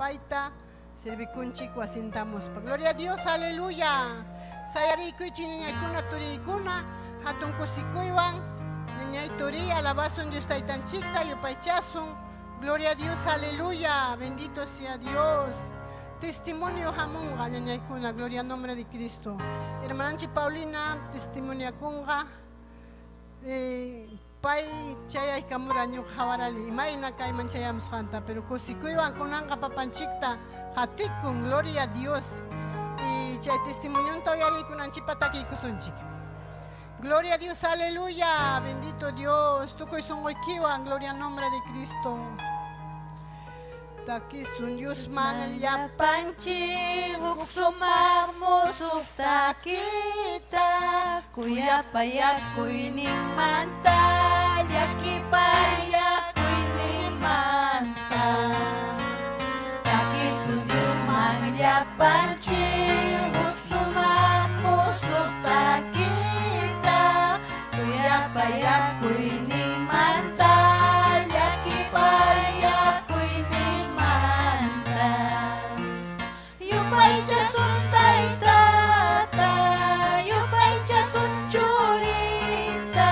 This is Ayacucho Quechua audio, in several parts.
Payta servikunchik wasintamuspa. Gloria a Dios, aleluya. Sayarikuychik ñañaykuna turiykuna, hatun kusikuywan, ñañay turi, alabasun Dios taytanchikta, yupaychasun. Gloria a Dios, aleluya. Bendito sea Dios. Testimonio hamunqa ñañaykuna, gloria al nombre de Cristo. Hermananchik Paulina, testimoniakunqa. Pay chayaykamura ñuqa qawarani imayna kayman chayamusqanta, pero kusikuywan kunanqa papanchikta qatikun, gloria a Dios. Y chay testimonionta uyariykunanchikpa takiykusunchik. Gloria a Dios, aleluya, bendito Dios, tukuy sunquykiwan, gloria al nombre de Cristo. Takisun Diosman llapanchik huk sumaq musuq takita, kuyapayakuyninmanta, llakipayakuyninmanta. Takisun Diosman llapanchik huk sumaq musuq takita, kuyapayakuyninmanta, llakipayakuyninmanta. Yupaychasun Taytata, yupaychasun Churinta,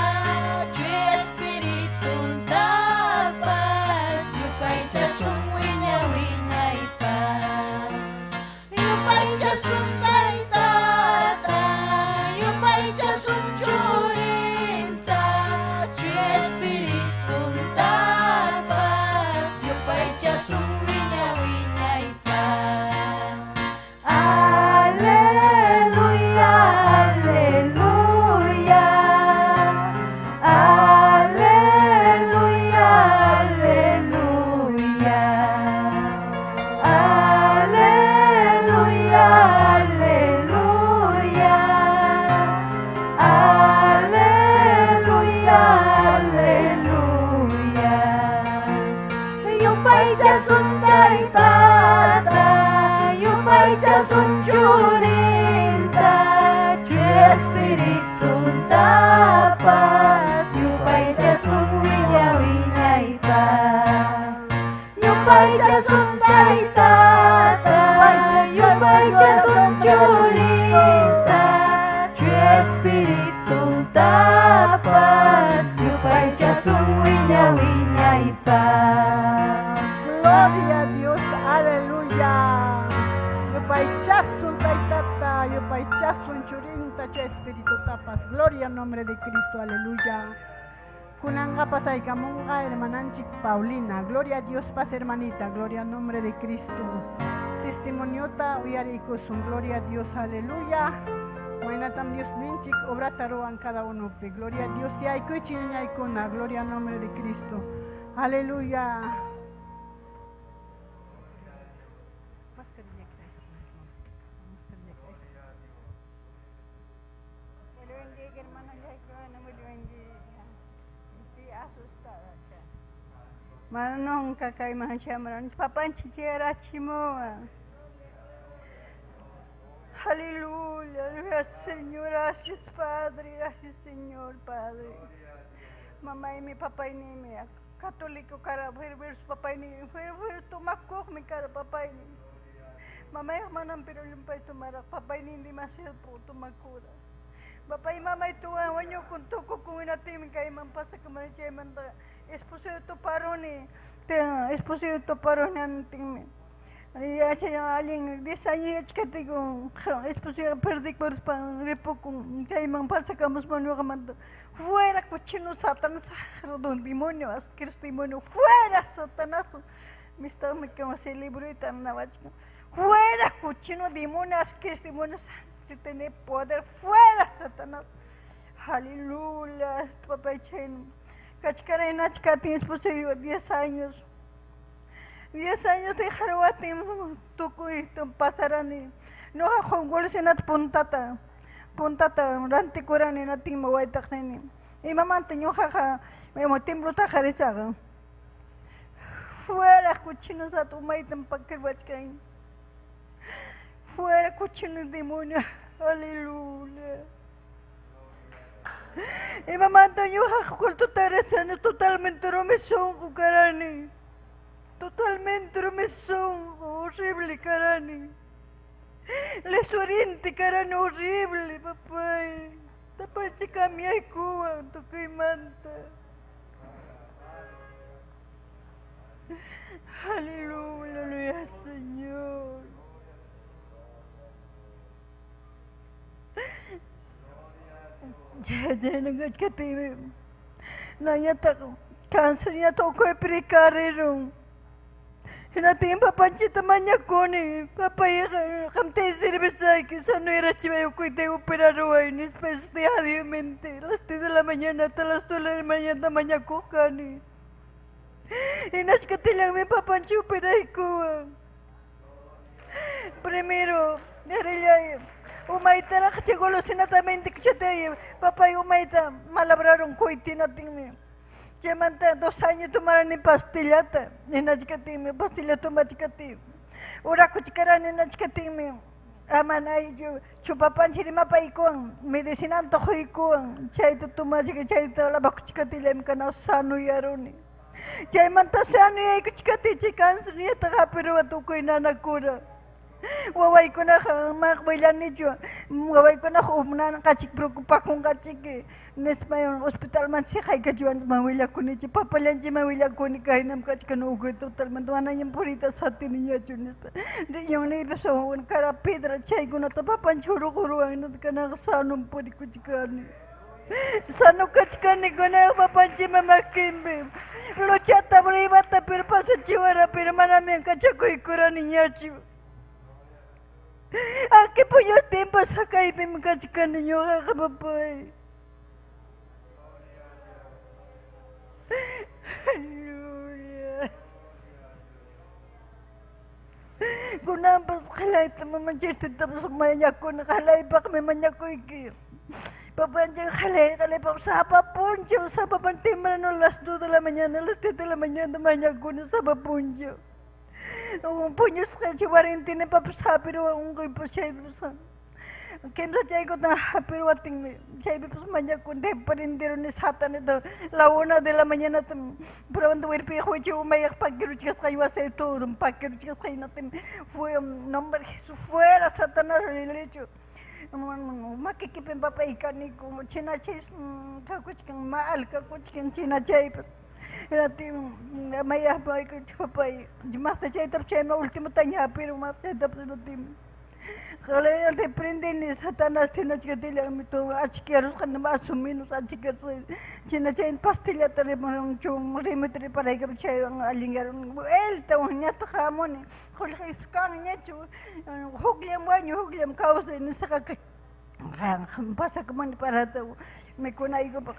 Chuya Espirituntapas, yupaychasun wiña wiñaypaq. Yupaychasun Taytata, yupaychasun Churinta, Chuya Espirituntapas, yupaychasun wiña wiñaypaq. Aleluya, aleluya, aleluya, aleluya, aleluya, aleluya, aleluya, aleluya. Yupaychasun Taytata, yupaychasun Churinta, Chuya Espirituntapas, yupaychasun wiña wiñaypaq. Yupaychasun Taytata, yupaychasun Churinta, Chuya Espirituntapas, yupaychasun wiña wiñaypaq. Gloria a Dios, aleluya. Yupaychasun Taytata, yupaychasun Churinta, Chuya Espiritutapas. Gloria al nombre de Cristo, aleluya. Kunanqa pasaykamunqa hermananchik Paulina. Gloria a Dios, paz hermanita. Gloria al nombre de Cristo. Testimoniota uyariykusun. Gloria a Dios, aleluya. Maynatam Dios ninchik obrata ruwan cada unopi. Gloria a Dios, tiyaykuychik ñañaykuna. Gloria al nombre de Cristo. Aleluya. Mascarilla Mascarilla. Hermano, estoy asustada. Mana nunca kayman shamuran. Papanchik chayarachimuwan. Aleluya, gracias Señor, gracias Padre, gracias Señor Padre. Mamaymi, papaynimi, católico kara, papayni, tumakuqmi kara papayni. Mamay manam pero llumpay tumaraq, papayni demasiado tumakura. Papay mamay tuwan wañukun tukukun hinaptinmi kayman pasakamuni chaymanta esposoyta tuparuni, esposoyta tuparuni antinmi. Yachay allin 10 años yachkatiku esposoyqa perdikuruspan ripukun kayman pasakamuspa ñuqamanta fuera cochino Satanás, don demonio, asqueroso demonio, fuera Satanás. Mistaqmi como ese librito nawachkan. Fuera cochino demonio, asqueroso demonio, tiene poder, fuera Satanás. Aleluya, papá chayno. Kachkaray nachkatin esposoy 10 años. 10 años dejaruwatin tukuy pasarani. Ñuqa qunqulsinata puntata, puntata rantikurani natinmi waytaqnini. Imamanta ñuqaqa templotaqa risaq. Fuera cochino sato umaytam pakirwachkan. Fuera cochino demonio. Aleluya. Imamanta ñuqaqa cultota risani totalmente rumi sunqu karani. Totalmente rumi sunqu, Horrible karani. Lesurinti karani horrible, papay. Tapachi cambiaykuwan tukuymanta. Aleluya, aleluya, Señor. Nañataq cáncer ñataq ukuypi rikarirun. Hinatin papanchita mañakuni, papayqa qamta servisayki, sanoyarachiway ukuyta operaruway nispa diariamente, las 3 de la mañana hasta las 2 de la mañana mañakuq kani. Hinachkatillanmi papanchi operaykuwan. Primero, yarillay, umaytaraq chay golosinatamente chatay, papay umayta malabraron kuytinatinmi. Chaymanta 2 años tomarani pastillata, hinachkatinmi, pastilla tomachkati. Urakuchkarani hinachkatinmi, amanay chupapanchi rimapaykuwan, medicinanta quykuwan, chayta tomachka, chayta lavakuchkatillaymi kana sanuyaruni. Chaymanta sanuyaykuchkati chay cáncer ñataq hapiruwan tukuy nanakura. Wawaykunaqa maq willanichu, wawaykunaqa umnanqachik preocupakunqachik nispa hospitalman siqaykachiwan man willakunichu, papallanchikman willakuni kaynam kachkan ukuy totalmente manañam puriyta satiniñachu nispa. Riñonniypas cara piedra chaykunata papanchik hurquruwan kanaqa sano purikuchkani. Sano kachkani kunaqa papanchikman makinpi. Luchata bribata pero pasachiwara pero manami kachakuykuraniñachu. Aquí puño tiempo sakaypimi kachkani ñuqaqa papay. Aleluya. Kunanpas qalayta mamanchistitapas mañakuni, qalaypaqmi mañakuyki. Papanchik qalay qalaypaq sapa punchaw, sapa temprano las 2 de la mañana, las 3 de la mañana mañakuni sapa punchaw. Puñusqanchik warintina papas hapiruwan unquypas chaypipas. Kimsa chaykuta hapiruwatinmi chaypipas mañakuni deprenderuni satanata la 1 de la mañana pronto wirpiyaq wichi umayaq pakiruchkasqay wasay todo pakiruchkasqay hinaptin fue nombre Jesús fuera Satanás lecho. Makikipim papay kaniku chinachay kakuchkan mal kakuchkan chinachaypas. Hinaptin mayaqpay papay maqta chaytapas chayman último taña hapiru maqta chaytapas hinaptin qalay reprendeni Satanás tinachkatillanmi todo achikiyarusqa más o menos achikiyarusqa chinachay pastillata rimuta riparaykapi chaywan allinyarun vuelta ñataq hamuni qullqi kanñachu hukllam wañu hukllam kawsay nisqaqa pasakamuni parata mikunaykupaq.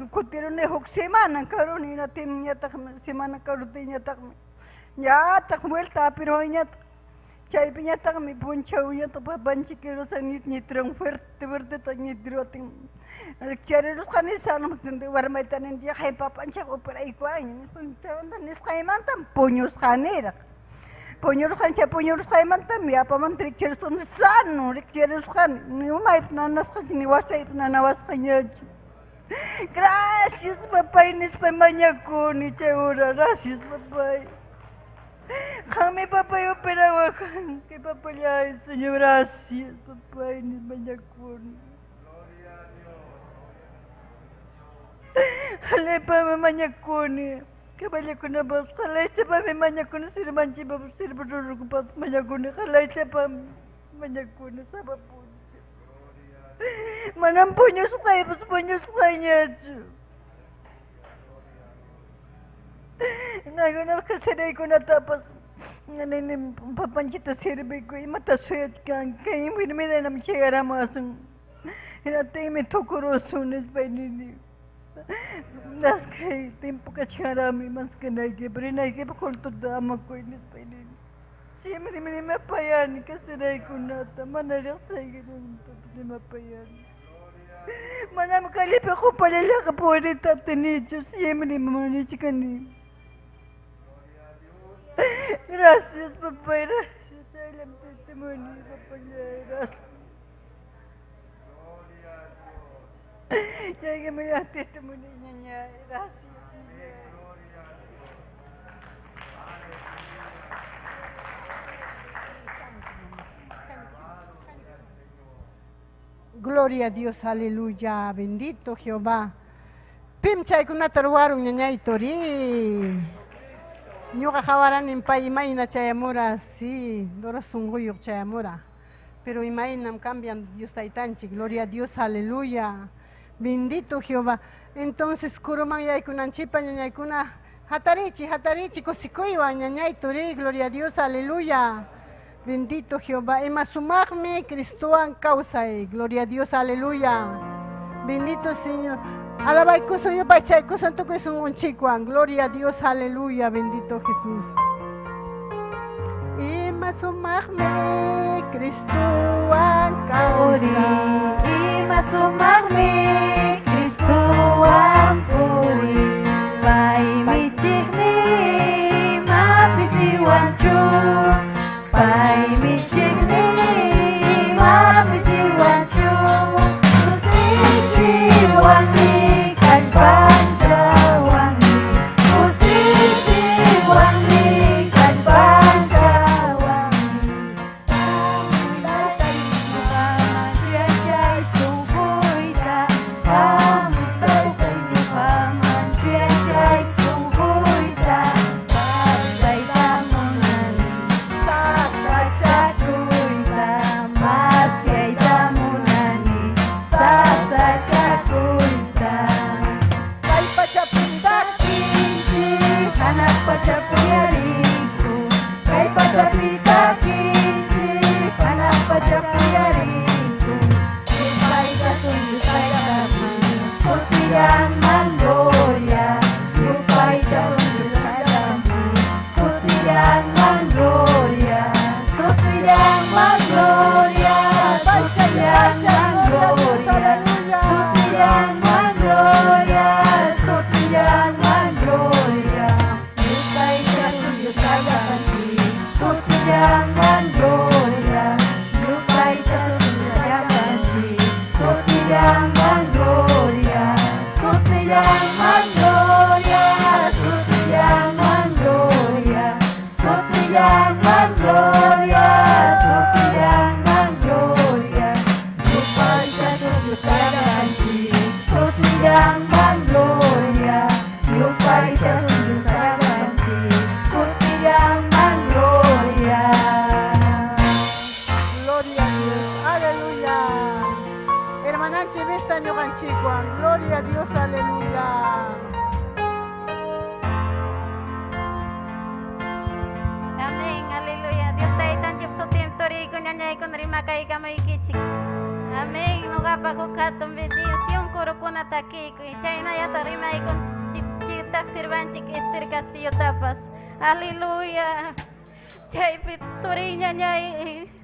Kutiruni huk semana karuni hinaptin ñataqmi semana karuptinñataqmi ñataq vuelta hapiruwan ñataq. Chaypi ñataqmi punchaw ñataq papanchik ñitruwan fuerte fuerteta ñitruwatin. Charirusqani sano warmayta nini yaqay papanchik operaykuwan nisqaymantam puñusqaniraq. Puñurusqani chay puñurusqaymantam yapamanta rikcharusqani sano rikcharusqani ni umaypi nanasqachu ni wasaypi nanawasqañachu. Gracias papay nispa mañakuni chay hora, gracias papay. Qammi papay operawanki papallay, Señor, gracias papay nispa mañakuni. Qalaypami mañakuni, caballokunapas qalaychapami mañakuni, sirmanchikpapas sirvirurukupas mañakuni, qalaychapami mañakuni sapa punchaw. Manam puñusqaypas puñusqayñachu. Naguna kasaraykunatapas nini papanchita sirviyku imata suyachkan kay enfermedad chayaramuwasun hinaptinmi tukurusun nispa nini. Naskay tiempo kachkanraqmi maskanaykipaq rinaykipaq cultuta amakuy nispa nini. Siempre rimapayani kasaraykunata mana riqsayki rimapayani. Manam callepi qupallayllaqa puriyta atinichu siempre manichkani. Gracias papay, gracias. Chayllam testimonio papallay, gracias. Llégueme ya testimonio ñañay, gracias. Gloria a Dios, aleluya. Bendito Jehová. Pim chaykunata ruwarun ñañay turi. Ñuqa qawaranim pay imayna chayamura, sí, dora sunquyuq chayamura. Pero imaynam cambian Dios taytanchik. Gloria a Dios, aleluya. Bendito Jehová. Entonces, kuruman yaykunanchikpa ñañaykuna, hatarichi, hatarichi, kusikuywan ñañay turi, gloria a Dios, aleluya. Bendito Jehová. Ima sumaqmi Cristowan kawsay. Gloria a Dios, aleluya. Bendito Señor. Alabaykusun yupaychaykusun tukuy sunqunchikwan. Gloria a Dios, aleluya. Bendito Jesús. Ima sumaqmi Cristowan kawsay. Ima sumaqmi Cristowan puri. Paymi chiqni ima pisiwanchu. Paymi chiqni ima pisiwanchu. Kusichiwanmi kallpanchawanmi. Kusichiwanmi kallpanchawanmi. Chuyachay sunquyta, hamuy taytay ñuqaman chuyachay sunquyta, kawsayta munani, sasachakuyta, masyayta munani, sasachakuyta. Kay pachapim Takinchik, hanaq pachapi uyarinku, kay pachapi takinchik, hanaq pachapi uyarinku. Yupaychasun Dios Taytanchik, sutiyanman gloria. Yupaychasun Dios Taytanchik, sutiyanman gloria. Sutiyanman gloria, sutiyanman gloria. Sutiyanman gloria, sutiyanman gloria. Yupaychasun Dios Taytanchik, sutiyanman gloria. Yupaychasun Dios Taytanchik, sutiyanman gloria. Sutiyanman gloria, sutiyanman gloria. Sutiyanman gloria, sutiyanman gloria. Yupaychasun Dios Taytanchik, sutiyanman gloria. Yupaychasun Dios Taytanchik, sutiyanman gloria. Gloria a Dios, aleluya. Hermananchik vista ñuqanchikwan, gloria a Dios, aleluya. Amén, aleluya. Dios taytanchik sutin turiyku ñañaykuna rimakaykamaykichik. Amén. Ñuqapaq huk hatun bendición kurukuna takiykuy. Chaynallata rimaykun chitaq sirvanchik Esther Castillotapas. Aleluya. Chaypi turiy ñañay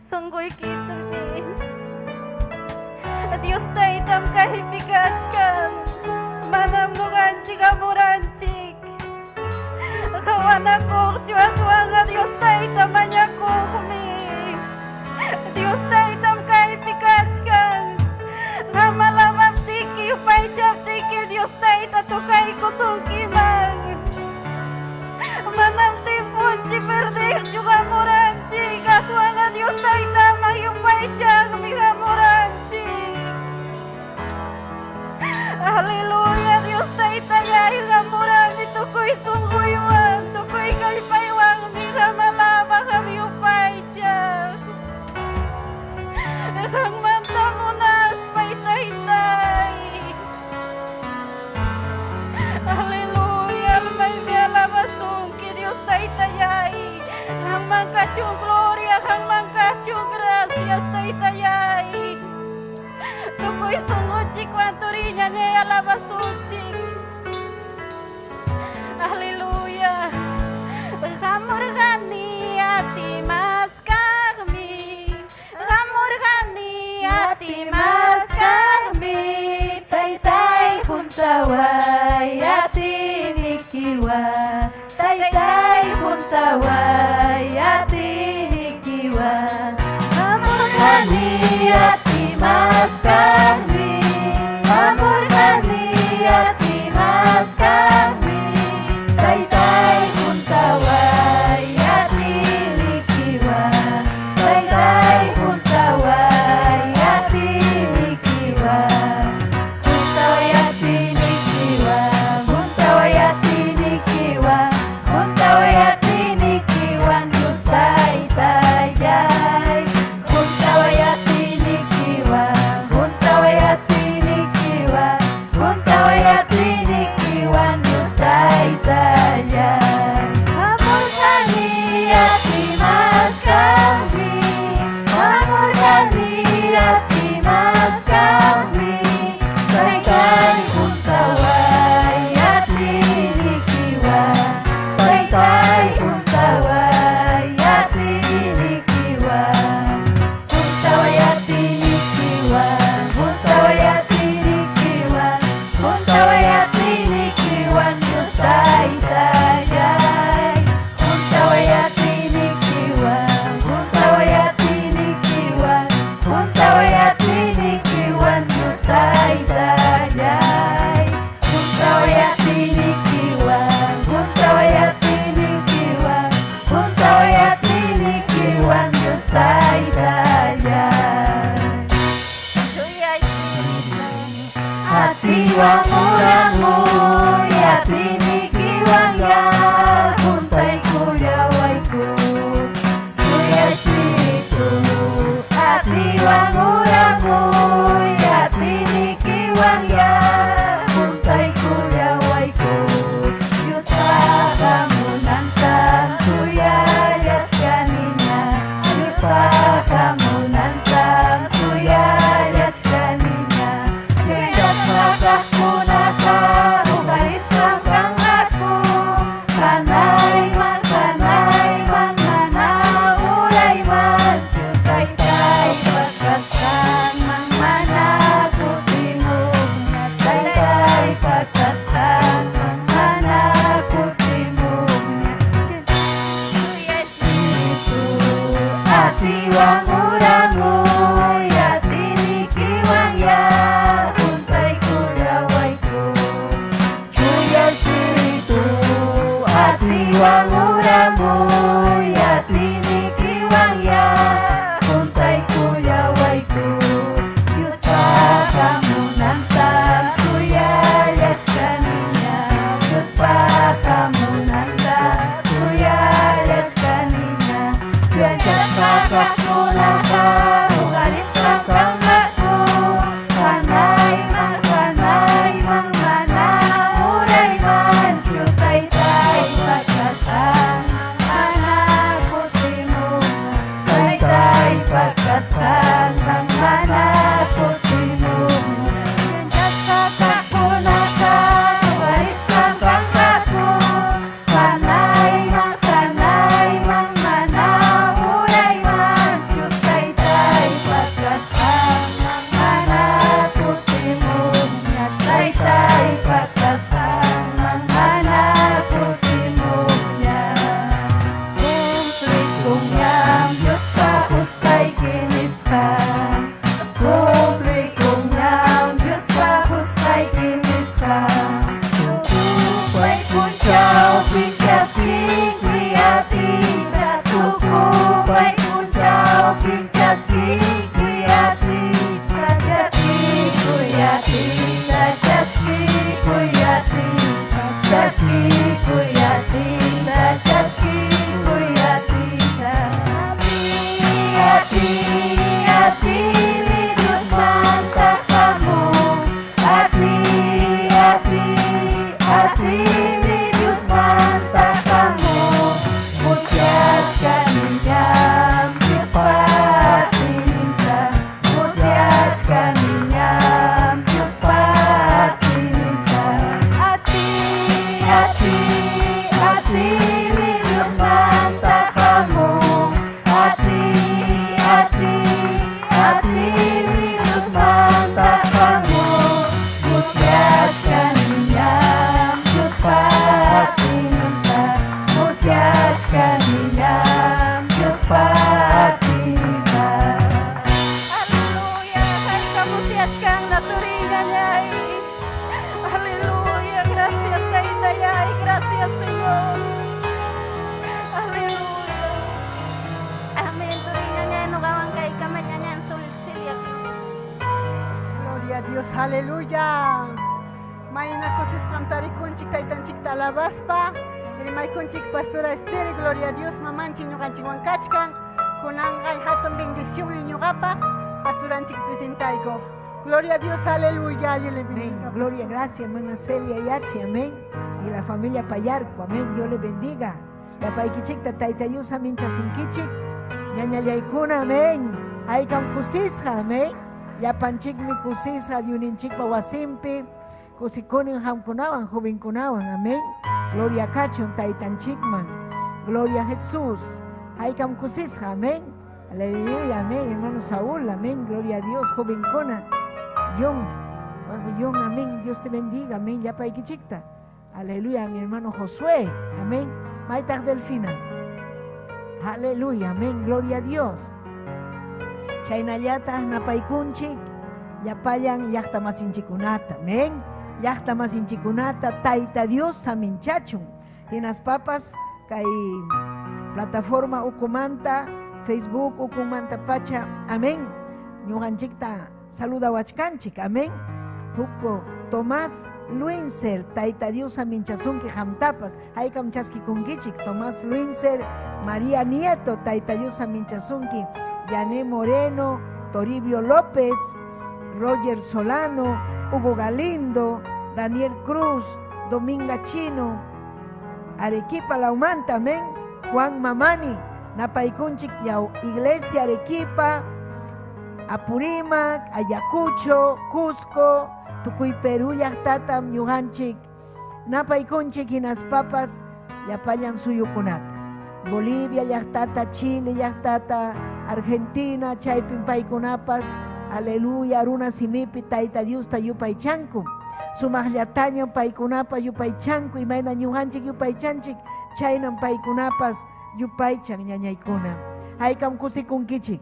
sunquykitupi. Dios taytam kaypi kachkan. Manam ñuqanchik amuranchik. Qawanakuqchu aswanqa Dios tayta mañakuqmi. Dios taytam kaypi kachkan. Qam alabaptiki yupaychaptiki Dios tayta tukaykusunkiman. Manam timpunchik perdiqchu hamuranchik aswanqa Dios taytaman yupaychaqmi hamuranchik. Aleluya, Dios taytallay hamurani tukuy sunquywan, tukuy kallpaywanmi qam alabaq, qam yupaychaq. Qammanta munaspay taytay. Aleluya, almaymi alabasunki Dios taytallay. Qamman kachun gloria, qamman kachun gracias taytallay. Tukuy sunqunchikwan turiy ñañay alabasunchik. Aleluya. Hamurqani atimaskaqmi. Hamurqani Atimaskaqmi, taytay juntaway atinikiwan. Taytay juntaway atinikiwan. Hamurqani atimaskaqmi. Hamurqani atimaskaqmi. Taytay juntaway atinikiwan. Atiwan uramuy, atiynikiwan ya juntaykullawayku. Chuya Espíritu, atiwan uramuy, atiynikiwan ya juntaykullawayku. Diospa hamunantam suyallachkaniña, Diospa hamunantam suyallachkaniña. Chayasqa kaqkunaqa huqarisqam kanqaku, hanayman, hanayman, mana uraymanchu. Taytaypa kasqanman mana kutimuqña, Taytaypa kasqanman mana kutimuqña. Chuya Espíritu, Atiwan uramuy, atiynikiwan ya juntaykullawayku. Chuya Espíritu, atiwan uramuy, atiynikiwan ya juntaykullawayku. Diospa hamunanta suyallachkaniña, Diospa hamunanta suyallachkaniña. Chuyanchasqa kaqkunaqa huqarisqam kanqaku, hanayman, hanayman, mana uraymanchu. Taytaypa kasqanman mana kutimuqña, Taytaypa kasqanman mana kutimuqña. Chuyanchasqa kaqkunaqa huqarisqam kanqaku, hanayman, hanayman, mana uraymanchu. Taytaypa kasqanman mana kutimuqña, Taytaypa kasqanman mana kutimuqña. Cumplikunñam Diospa qusqayki nisqan, cumplikunñam Diospa qusqayki nisqan. Tukupay punchawpi chaskinki atiyta, tukupay punchawpi chaskinki atiyta, chaskikuy atiyta, chaskikuy atiyta, chaskikuy atiyta, chaskikuy atiyta. Atiy, atiy, atiymi Diosmanta hamun. Atiy, atiy, atiymi Diosmanta hamun. Musyachkaniñam Diospa atiyninta, musyachkaniñam Diospa atiyninta. Atiy, atiy, atiymi Diosmanta hamun. Atiy, atiy, atiymi Diosmanta hamun. Musyachkaniñam Diospa atiyninta, musyachkaniñam Diospa atiyninta. Aleluya, hayka musyachkanna turiñañay. Aleluya, gracias Taytayay, gracias Señor. Aleluya. Amén, turiñañay, ñuqawan kaykama ñañan Celia. Gloria a Dios, aleluya. Mayna kusisqam tarikunchik taytanchikta alabaspa. Rimaykunchik pastora Esther, gloria a Dios, mamanchik ñuqanchikwan kachkan. Kunanqa hatun bendición ñuqapa pastoranchik presentayku. Gloria a Dios, aleluya. Dios le Amén. bendiga. Gloria, gracias, hermana Celia Yachi, amén. Y la familia Payarco, amén. Dios le bendiga. Llapaykichikta tayta Dios saminchasunkichik. Ñañallaykuna, amén. Haykam kusisqa, amén. Llapanchikmi kusisqa, Diosninchikpa wasinpi. Kusikunin qamkunawan, jovenkunawan, amén. Gloria kachun taytanchikman. Gloria a Jesús. Haykam kusisqa, amén. Aleluya, amén. Hermano Saúl, amén. Gloria a Dios, jovenkuna. John, John, amén. Dios te bendiga, amén. Llapaykichikta. Aleluya, mi hermano Josué, amén. Maytaq Delfina. Aleluya, amén. Gloria a Dios. Chaynallataq napaykunchik llapallan llaqta masinchikunata, amén. Llaqta masinchikunata Tayta Dios saminchachun. Hinaspapas kay plataforma ukumanta, Facebook ukumanta pacha, amén. Ñuqanchikta saludawachkanchik, amén. Huk Tomás Luinser, Tayta Dios aminchasunki qamtapas. Haykam chaskikunkichik. Tomás Luinser, María Nieto, Tayta Dios aminchasunki. Yané Moreno, Toribio López, Roger Solano, Hugo Galindo, Daniel Cruz, Dominga Chino, Arequipa Laumanta, amén. Juan Mamani, Napaykunchik, Yau, Iglesia Arequipa, Apurímac, Ayacucho, Cusco, Tukuy Perú llaqtatam ñuqanchik, Napaykunchik hinaspapas llapallan suyukunata. Bolivia llaqtata, Chile llaqtata, Argentina, chaypin paykunapas, aleluya, runa simipi, Tayta Diosta yupaychanku. Sumaqllatañam paykunapa yupaychanku, imayna ñuqanchik yupaychanchik, chaynam paykunapas yupaychan ñañaykuna. Haykam kusikunkichik.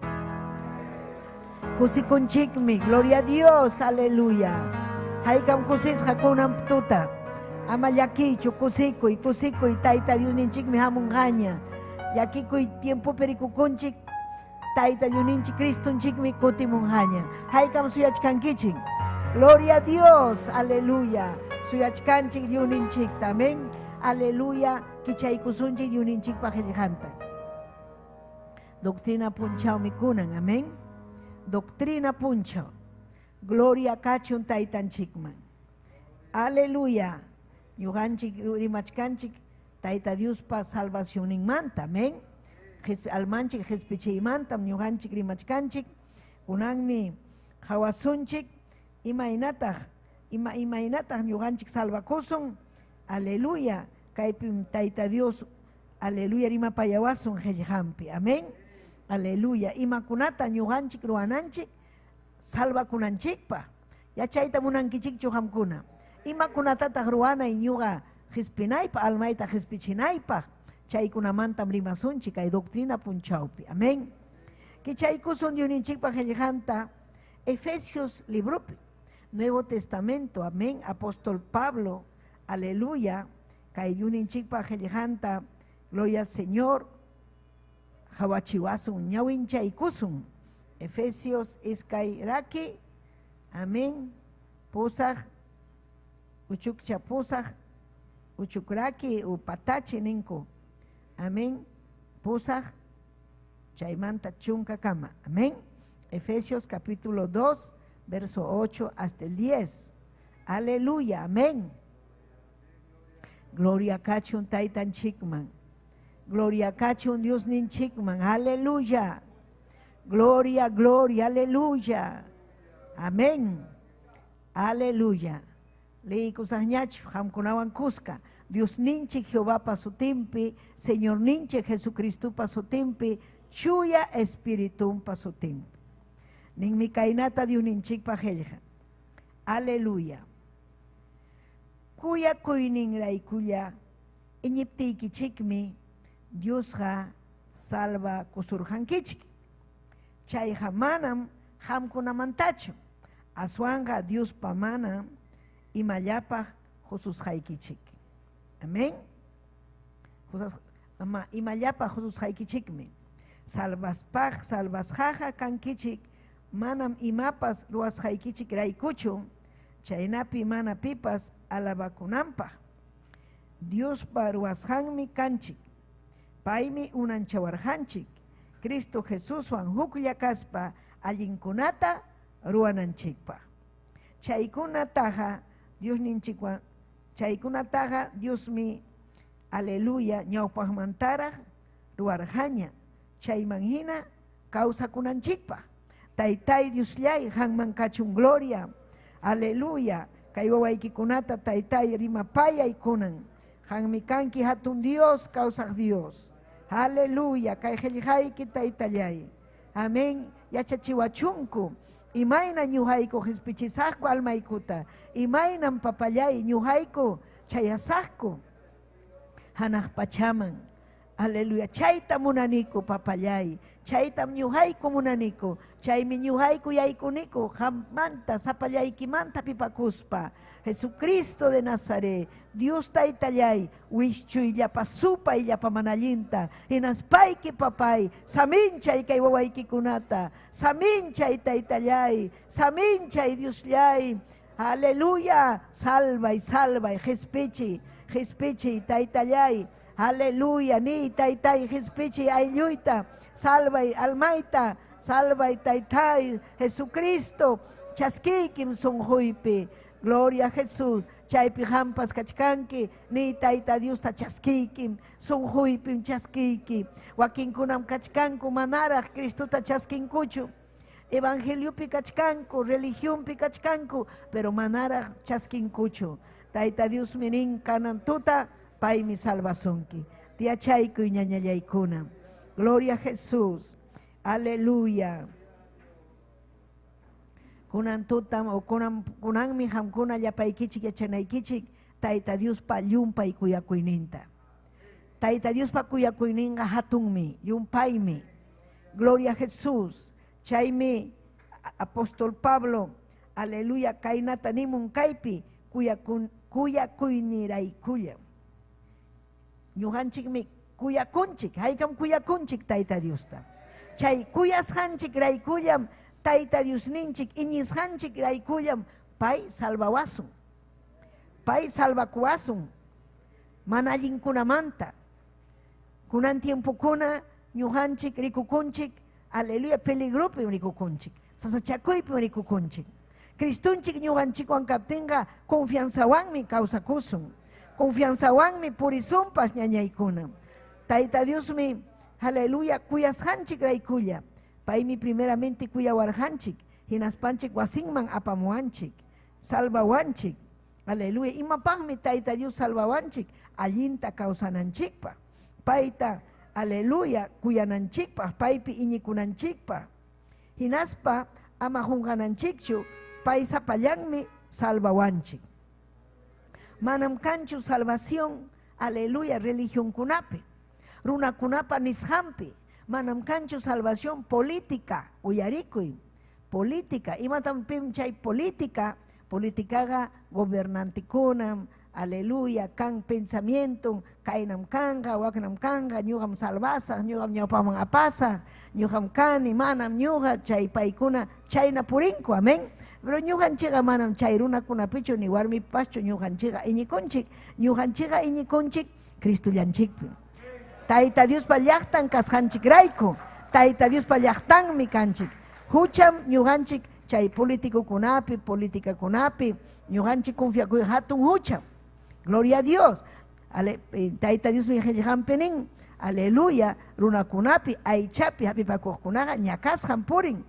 Kusikunchikmi, gloria a Dios, aleluya. Haykam kusisqa kunan tuta. Ama llakiychu, kusikuy, kusikuy, Tayta Diosninchikmi hamunqaña. Llakikuy tiempopi rikukunchik, Tayta Diosninchik Cristonchikmi kutimunqaña. Haykam suyachkankichik. Gloria a Dios, aleluya. Suyachkanchik Diosninchikta, amén. Aleluya, kichaykusunchik Diosninchikpa qillqanta. Doctrina punchawmi kunan, amén. Doctrina punchaw. Gloria kachun Taytanchikman. Aleluya. Ñuqanchik rimachkanchik Tayta Diospa salvacionninmanta, amén. Almanchik qhispichiymantam ñuqanchik rimachkanchik. Kunanmi qawasunchik imaynataq imaynataq ñuqanchik salvakusun. Aleluya. Kaypim Tayta Dios, aleluya, rimapayawasun qillqanpi, amén. Aleluya. Imakunata ñuqanchik ruwananchik salvakunanchikpaq. Yachayta munankichikchu qamkuna. Imakunatataq ruwanay ñuqa qispinaypaq, almayta qispichinaypaq. Chaykunamantam rimasunchik kay doctrina punchawpi. Amén. Kichaykusun Diosninchikpa qillqanta Efesios libropi. Nuevo Testamento, amén. Apóstol Pablo, aleluya. Kay Diosninchikpa qillqanta, gloria al Señor. Hawachiwasun, ñawinchaykusun. Efesios iskay raki, amén. Pusaq, uchukcha pusaq, uchukraki upatachi ninku. Amén. Pusaq, chaymanta chunka kama. Amén. Efesios capítulo 2, verso 8 hasta el 10. Aleluya, amén. Gloria kachun Taytanchikman. Gloria kachun Diosninchikman. Aleluya. Gloria, gloria, aleluya. Amén. Aleluya. Leyikusaqñachu qamkunawan kuska. Diosninchik Jehovapa sutinpi, Señorninchik Jesucristopa sutinpi, Chuya Espiritunpa sutinpi. Ninmi kaynata Diosninchikpa qillqa. Aleluya. Kuyakuyninraykulla iñiptiykichikmi Diosqa salvakusurqankichik. Chayqa manam qamkunamantachu, aswanqa Diospa manam imallapaq hususqaykichik. Amén. Imallapaq hususqaykichikmi. Salvaspaq, salvasqaqa kankichik, manam imapas ruwasqaykichik raykuchu, chaynapi mana pipas alabakunanpaq. Diospa ruwasqanmi kanchik. Paymi unanchawarqanchik. Cristo Jesuswan huklla kaspa allinkunata ruwananchikpaq. Chaykunataqa Diosninchikwan, chaykunataqa Diosmi, aleluya, ñawpaqmantaraq ruwarqaña, chayman hina kawsakunanchikpaq. Taytay Diosllay, qanman kachun gloria, aleluya, kay wawaykikunata taytay rimapayay kunan. Qanmi kanki hatun Dios, kawsaq Dios. Aleluya, kay qillqayki taytallay. Amén. Yachachiwachunku. Imayna ñuqayku qispichisaqku almaykuta. Imaynam papallay ñuqayku chayasaqku. Hanaq pachaman. Aleluya. Chayta munaniku papallay. Chaytam ñuqayku munaniku. Chaymi ñuqayku yaykuniku. Qamanta, sapallaykimanta pipakuspa. Jesucristo de Nazaret. Dios taytallay. Wischuyllapa supayllapa manallinta. Hinaspayki papay. Saminchay kay wawaykikunata. Saminchay taytallay. Saminchay Diosllay. Aleluya. Salvay, salvay, qispichiy, qispichiy, taytallay. Aleluya. Niy, taytay, qispichiy aylluyta. Salvay almayta. Salvay taytay, Jesucristo. Chaskiykim sunquypi. Gloria a Jesús. Chaypi hampas kachkanki. Niy tayta Diosta chaskiykim. Sunquypim chaskiyki. Wakinkunam kachkanku manaraq Cristota chaskinkuchu. Evangeliopi kachkanku, religionpi kachkanku, pero manaraq chaskinkuchu. Tayta Diosmi nin kanan tuta, paymi salvasunki. Tiyachaykuy ñañallaykuna. Gloria a Jesús. Aleluya. Kunan tutam o kunan kunanmi qamkuna llapaykichik yachanaykichik Tayta Diospa llumpay kuyakuyninta. Tayta Diospa kuyakuyninqa hatunmi, llumpaymi. Gloria a Jesús. Chaymi apóstol Pablo, aleluya, kaynata nimun kaypi kuyakun kuyakuyniraykulla. Ñuqanchikmi kuyakunchik, haykam kuyakunchik Tayta Diosta. Chay kuyasqanchik raykullam Tayta Diosninchik iñisqanchik raykullam pay salvawasun. Pay salvakuwasun mana allinkunamanta. Kunan tiempokuna ñuqanchik rikukunchik, aleluya, peligropim rikukunchik, sasachakuypim rikukunchik. Cristonchik ñuqanchikwan kaptinqa confianzawanmi kawsakusun. Confianzawanmi purisunpas ñañaykuna. Tayta Diosmi, aleluya, kuyasqanchik raykulla. Paymi primeramente kuyawarqanchik, hinaspanchik wasinman apamuwanchik, salvawanchik. Aleluya. Imapaqmi Tayta Dios salvawanchik? Allinta kawsananchikpaq. Payta, aleluya, kuyananchikpaq, paypi iñikunanchikpaq. Hinaspa ama qunqananchikchu, pay sapallanmi salvawanchik. Manam kanchu salvación, aleluya, religionkunapi, runakunapa nisqanpi. Manam kanchu salvación política, uyarikuy. Política, imatam pim chay política? Politikaqa gobernantikunam, aleluya, kan pensamiento, kaynam kanqa, waknam kanqa, ñuqam salvasaq, ñuqam ñawpaman apasaq, ñuqam kani, manam ñuqa, chay paykuna chayna purinku, amén. Pero ñuqanchikqa manam chay runakunapichu ni warmipaschu ñuqanchikqa iñikunchik, ñuqanchikqa iñikunchik Cristollanchikpi. Tayta Diospa llaqtan kasqanchikrayku, Tayta Diospa llaqtanmi kanchik. Hucham ñuqanchik chay politicokunapi, politicakunapi, ñuqanchik confiakuy hatun hucham. Gloria a Dios. Ale, Tayta Diosmi qillqanpi nin, aleluya, runakunapi, aychapi hapipakuqkunaqa ñakasqan purin.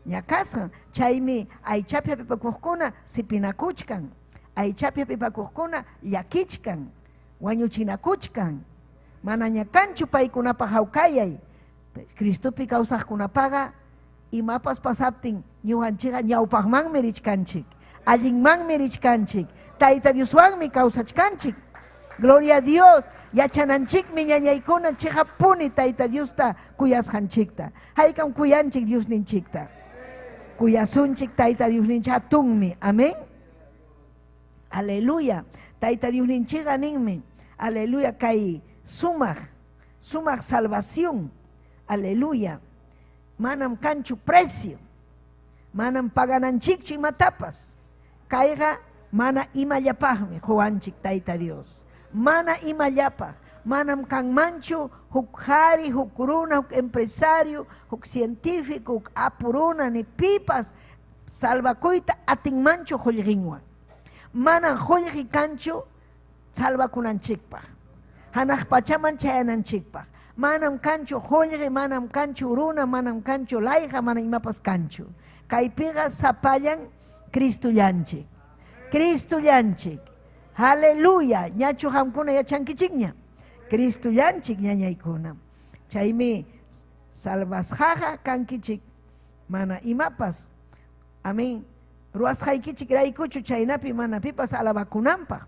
Ñakasqan. Chaymi aychapi hapipakuqkuna sipinakuchkan. Aychapi hapipakuqkuna llakichkan, wañuchinakuchkan. Manaña kanchu paykunapa hawkayay. Cristopi kawsaqkunapaqa imapas pasaptin ñuqanchikqa ñawpaqmanmi richkanchik, allinmanmi richkanchik, Tayta Dioswanmi kawsachkanchik. Gloria a Dios, yachananchikmi ñañaykuna chiqappuni Tayta Diosta kuyasqanchikta. Haykam kuyanchik Diosninchikta. Kuyasunchik Tayta Diosninchik hatunmi. Amén. Aleluya. Tayta Diosninchikqa ninmi, aleluya, kay sumaq, sumaq salvación. Aleluya. Manam kanchu precio. Manam pagananchikchu imatapas. Kayqa mana imallapaqmi quwanchik Tayta Dios. Mana imallapaq. Manam kanmanchu huk qari, huk runa, huk empresario, huk científico, huk apu runa, ni pipas salvakuyta atinmanchu qullqinwan. Manam qullqi kanchu salvakunanchikpaq, hanaq pachaman chayananchikpaq. Manam kanchu qullqi, manam kanchu runa, manam kanchu layqa, manam imapas kanchu. Kaypiqa sapallan Cristollanchik. Cristollanchik. Aleluya. Ñachu qamkuna yachankichikña. Cristollanchik ñañaykuna. Chaymi salvasqaqa kankichik mana imapas. Amén. Ruwasqaykichik raykuchu chaynapi mana pipas alabakunanpaq.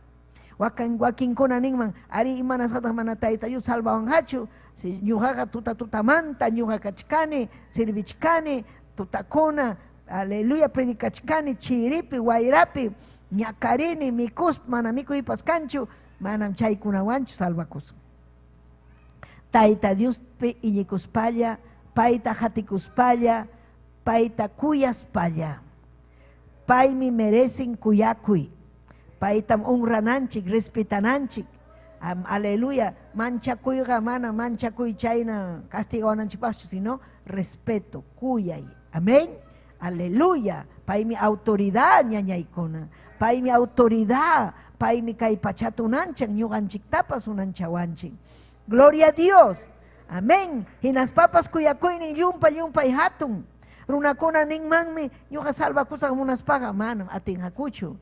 Wakin wakinkuna ninman, ari imanasqataq mana Tayta Dios salvawanqachu, si ñuqaqa tuta tutamanta ñuqa kachkani, servichkani, tutakuna, aleluya, predicachkani, chiripi, wayrapi, ñakarini, mikuspa, mana mikuypas kanchu, manam chaykunawanchu salvakusun. Tayta Diospi iñikuspalla, payta qatikuspalla, payta kuyaspalla. Paymi merecen kuyakuy. Paytam honrananchik, respetananchik. Aleluya. Manchakuyqa mana manchakuy chayna castigawananchikpaqchu, sino respeto, kuyay. Amén. Aleluya. Paymi autoridad ñañaykuna. Paymi autoridad. Paymi kay pachata unanchan, ñuqanchiktapas unanchawanchik. Gloria a Dios. Amén. Hinaspapas kuyakuynin llumpa llumpay hatun. Runakuna ninmanmi ñuqa salvakusaq munaspaqa manam atinqakuchu.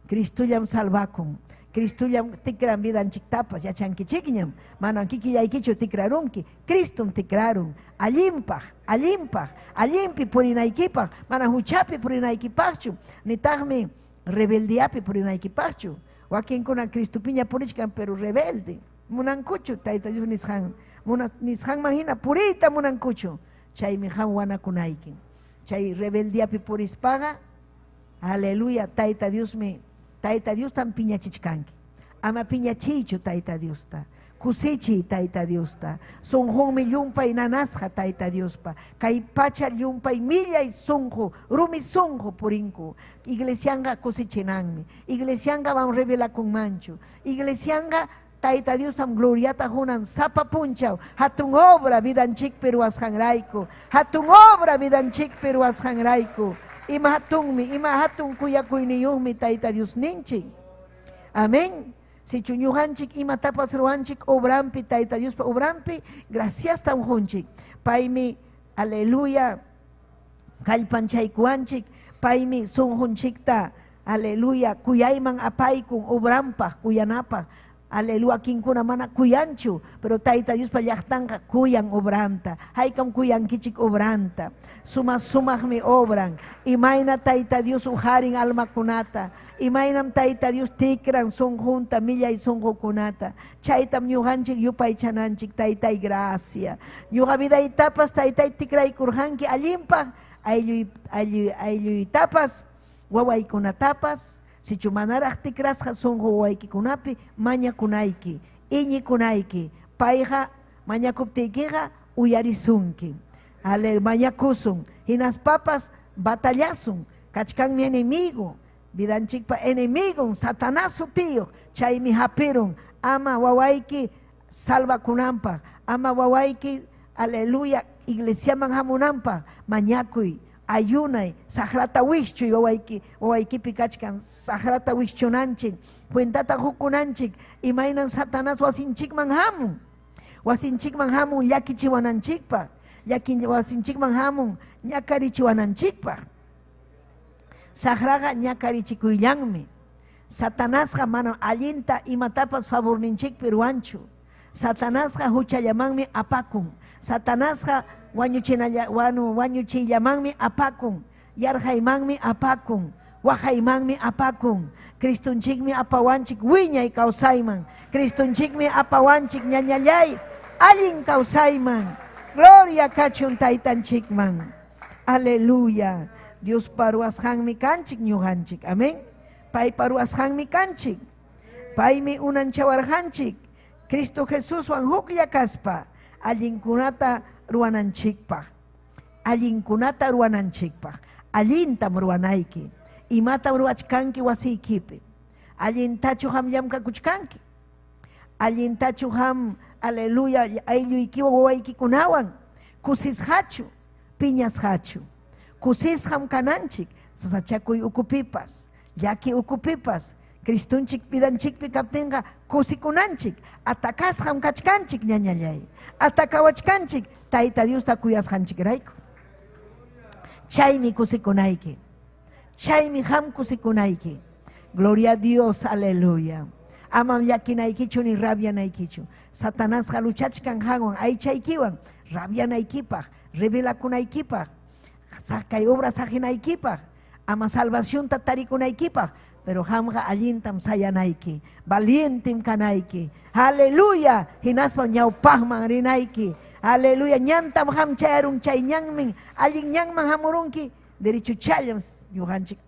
Cristollam salvakun. Cristollam tikran vidanchiktapas yachankichikñam. Manam kikillaykichu tikrarunki. Cristom tikrarun. Allinpaq, allinpaq, allinpi purinaykipaq, mana huchapi purinaykipaqchu, nitaqmi rebeldiapi purinaykipaqchu. Wakinkuna Cristopiña purichkan pero rebelde. Munankuchu Tayta Dios nisqan, nisqanman hina puriyta munankuchu. Chaymi qam wanakunayki. Chay rebeldiapi purispaqa, aleluya, Tayta Diosmi, Tayta Diostam piñachichkanki. Ama piñachiychu Tayta Diosta. Kusichiy Tayta Diosta. Sunqunmi llumpay nanasqa Tayta Diospa. Kay pacha llumpay millay sunqu, rumi sunqu purinku. Iglesianqa kusichinanmi. Iglesianqa mam revelakunmanchu. Iglesianqa Tayta Diostam gloriata hunan sapa punchaw. Hatun obra vidanchikpi ruwasqanrayku. Hatun obra vidanchikpi ruwasqanrayku. Ima hatunmi, ima hatun kuyakuyniyuqmi Tayta Diosninchik. Amén. Sichu ñuqanchik imatapas ruwanchik obrampi, Tayta Diospa obrampi, graciastam qunchik. Paymi, aleluya, kallpanchaykuwanchik. Paymi sunqunchikta, aleluya, kuyayman apaykun obrampaq, kuyanapaq. Aleluya, wakinkuna mana kuyanchu, pero Tayta Diospa llaqtanqa kuyan obranta. Haykam kuyankichik obranta. Suma sumaqmi obran. Imayna Tayta Dios uharin almakunata. Imaynam Tayta Dios tikran sunqunta, millay sunqukunata. Chaytam ñuqanchik yupaychananchik, Taytay gracia. Ñuqa vidaytapas Taytay tikraykurqanki allinpaq, aylluytapas, wawaykunatapas. Sichu manaraq tikrasqa sunqu wawaykikunapi mañakunayki, iñikunayki. Payqa mañakuptiykiqa uyarisunki. Ale, mañakusun. Hinaspapas batallasun. Kachkanmi enemigo. Vidanchikpa enemigon, Satanás sutiyuq. Chaymi hapirun. Ama wawayki salvakunanpaq. Ama wawayki, aleluya, iglesiaman hamunanpaq. Mañakuy. Ayunay, saqrata wischuy wawayki, wawaykipi kachkan, saqrata wischunanchik, cuentata hukunanchik, imaynan Satanás wasinchikman hamun. Wasinchikman hamun llakichiwananchikpaq, llaki wasinchikman hamun ñakarichiwananchikpaq. Saqraqa ñakarichikuyllanmi. Satanasqa manam allinta imatapas favorninchikpi ruwanchu. Satanasqa huchallamanmi apakun. Satanasqa wañuchiyllamanmi apakun. Yarqaymanmi apakun. Waqaymanmi apakun. Cristonchikmi apawanchik wiñay kawsayman. Cristonchikmi apawanchik ñañallay allin kawsayman. Gloria kachun Taytanchikman. Aleluya. Diospa ruwasqanmi kanchik ñuqanchik. Amén. Paypa ruwasqanmi kanchik. Paymi unanchawarqanchik. Cristo Jesuswan huklla kaspa allinkunata ruwananchikpaq. Allinkunata ruwananchikpaq. Allintam ruwanayki. Imatam ruwachkanki wasiykipi. Allintachu qam llamkakuchkanki. Allintachu qam, aleluya, aylluykiwan wawaykikunawan kusisqachu, piñasqachu. Kusisqam kananchik sasachakuy ukupipas, llaki ukupipas, Cristonchik vidanchikpi kaptinqa kusikunanchik, atakasqam kachkanchik ñañallay. Atakawachkanchik Tayta Diosta kuyasqanchikrayku. Chaymi kusikunayki. Chaymi qam kusikunayki. Gloria a Dios, aleluya. Amam llakinaykichu ni rabianaykichu. Satanasqa luchachkan qanwan aychaykiwan rabianaykipaq, revelakunaykipaq, kay obra saqinaykipaq, ama salvacionta tarikunaykipaq, pero qamqa allintam sayanayki, valientem kanayki. Aleluya, hinaspa ñawpaqman rinayki. Aleluya, ñantam qam chayarun chay ñanmin, allin ñanman hamurunki, derechuchallam ñuqanchik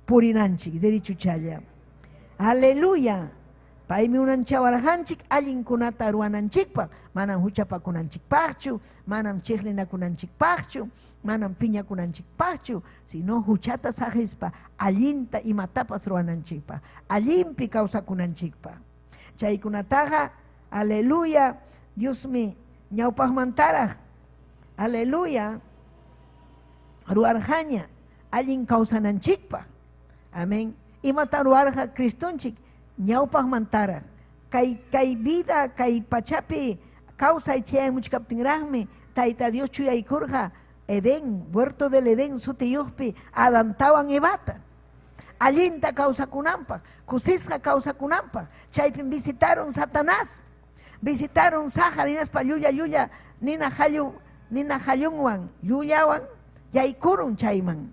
purinanchik, derechuchallam. Aleluya. Paymi unanchawarqanchik allinkunata ruwananchikpaq, manam huchapakunanchikpaqchu, manam chiqninakunanchikpaqchu, manam piñakunanchikpaqchu, sino huchata saqispa allinta imatapas ruwananchikpaq, allinpi kawsakunanchikpaq. Chaykunataqa, aleluya, Diosmi ñawpaqmantaraq, aleluya, ruwarqaña allin kawsananchikpaq. Amén. Imatan ruwarqa Cristonchik ñawpaqmantaraq? Kay, kay vida, kay pachapi kawsay chayamuchkaptinraqmi Tayta Dios chuyaykurqa Edén, huerto del Edén sutiyuqpi Adantawan Evata. Allinta kawsakunanpaq, kusisqa kawsakunanpaq. Chaypim visitaron Satanás. Visitaron saqa hinaspa llulla llulla nina qallu nina qallunwan llullawan yaykurun chayman.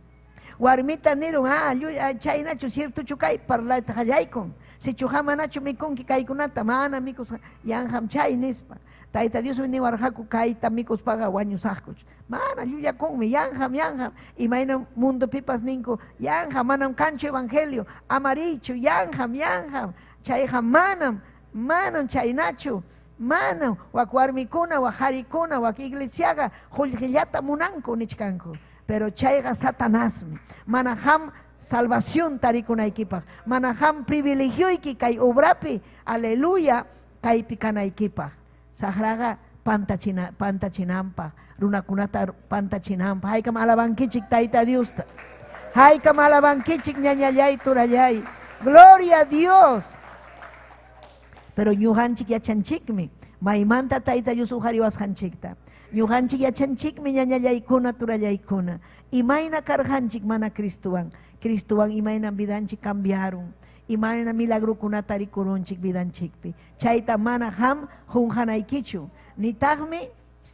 Warmita nirun, ah, llulla chaynachu ciertochu kay parlayta qallaykun. Sichuqa manachu mikunki kaykunata, mana mikusqa yanqam chay nispa. Tayta Diosmi niwarqaku kayta mikuspaqa wañusaqkuch. Mana llullakunmi, yanqam, yanqam. Imaynam mundopipas ninku, yanqam, manam kanchu evangelio, ama riychu, yanqam, yanqam. Chayqa manam, manam chaynachu. Manam wak warmikuna, wak qarikuna, wak iglesiaqa qullqillata munanku nichkanku. Pero chayqa Satanasmi. Mana qam salvación tarikunaykipaq, mana qam privilegioyki kay obrapi, aleluya, kaypi kanaykipaq. Saqraqa pantachina, pantachinanpaq, runakunata pantachinanpaq. Haykam alabankichik Tayta Diosta. Haykam alabankichik ñañallay, turallay. Gloria a Dios. Pero ñuqanchik yachanchikmi maymanta Tayta Dios uqariwasqanchikta. Ñuqanchik yachanchikmi ñañallaykuna, turallaykuna. Imayna karqanchik mana Cristowan. Cristowan imaynam vidanchik cambiarun. Imayna milagrokunata rikurunchik vidanchikpi. Chayta mana qam qunqanaykichu. Nitaqmi,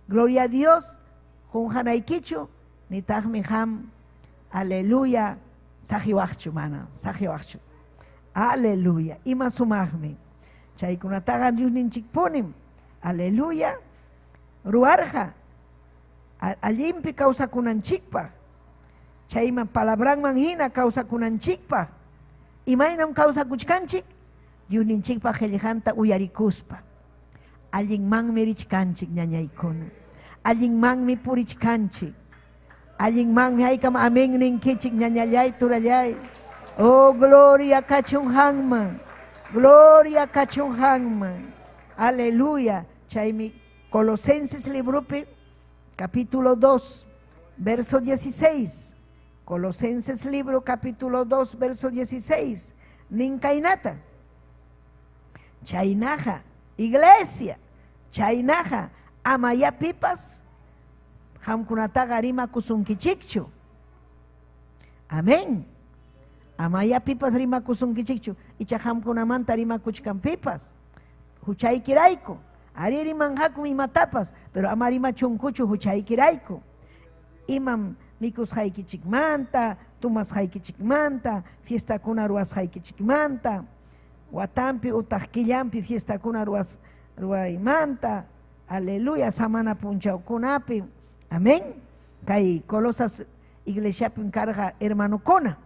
gloria a Dios, qunqanaykichu, nitaqmi qam, aleluya, saqiwaqchu, mana saqiwaqchu. Aleluya, ima sumaqmi. Chaykunataqa Diosninchikpunim, aleluya, ruwarqa allinpi kawsakunanchikpaq. Chayman palabranman hina kawsakunanchikpaq. Imaynam kawsakuchkanchik? Diosninchikpa qellqanta uyarikuspa. Allinmanmi richkanchik, ñañaykuna. Allinmanmi purichkanchik. Allinmanmi haykam amén ninkichik, ñañallay, turallay. Oh, gloria kachun hanman. Gloria kachun hanman. Aleluya. Chaymi Colosenses libropi, capítulo 2, verso 16. Colosenses libro, capítulo 2, verso 16. Nin kaynata. Chaynaqa, iglesia, chaynaqa, amayá pipas qamkunataqa rimakusunkichikchu. Amén. Amayá pipas rimakusunkichikchu, icha qamkunamanta rimakuchkan pipas. Huchaykirayku. Arí rimanqakum imatapas, pero ama rimachunkuchu huchaykirayku. Imam mikusqaykichikmanta, tomasqaykichikmanta, fiestakuna ruwasqaykichikmanta, watanpi utaq killanpi fiestakuna ruwas ruwaymanta, aleluya, samana punchawkunapi. Amén. Kay Colosas iglesiapim karqa hermanokuna,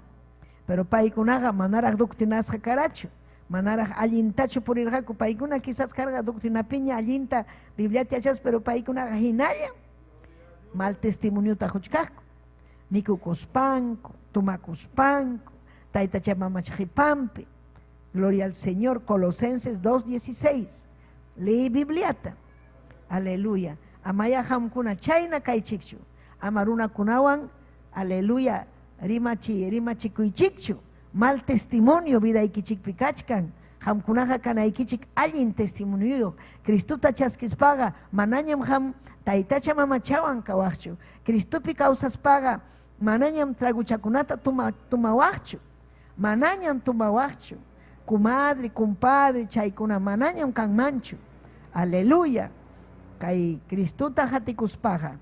pero paykunaqa manaraq doctrinasqa karachu, manaraq allintachu purirqaku. Paykuna quizás karqa doctrinapiña allinta Bibliata yachaspa, pero paykunaqa hinalla mal testimoniota quchkaqku. Mikukuspanku, tomakuspanku, taytacha mamacha qipanpi. Gloria al Señor, Colosenses 2:16. Leí Bibliata. Aleluya. Amaya qamkuna chayna kaychikchu. Ama runakunawan, aleluya, rimachi rimachikuychikchu. Mal testimonio vidaykichikpi kachkan. Qamkunaqa kanaykichik allin testimonioyuq. Cristota chaskispaqa manañam qam taytacha mamachawan kawaqchu. Cristopi kawsaspaqa manañam traguchakunata toma tomawaqchu. Manañam tomawaqchu. Comadre, compadre, chaykuna manañam kanmanchu. Aleluya. Kay Cristota qatikuspaqa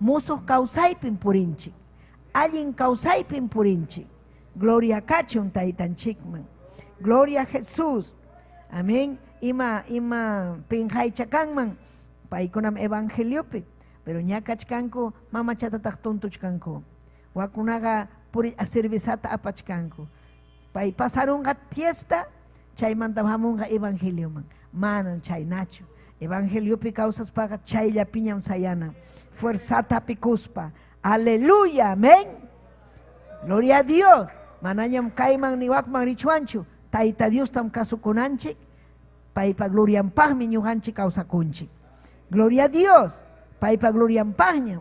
musuq kawsaypim purinchik. Allin kawsaypim purinchik. Gloria kachun Taytanchikman. Gloria a Jesús. Amén. Ima ima pinqaycha kanman paykunam evangeliopi, pero ña kachkanku mamachatataq tontuchkanku. Wakunaqa puri cervezata apachkanku. Pay pasarunqa fiesta, Chaymantam hamunqa evangelioman. Manam chaynachu. Evangeliopi kawsaspaqa chayllapiñam sayana. Fuerzata hapikuspa. Aleluya, amén. Gloria a Dios. Manañam kayman ni wakman richwanchu. Tayta Diostam kasukunanchik. Paypa glorianpaqmi ñuqanchik kawsakunchik. Gloria a Dios. Paypa glorianpaqñam.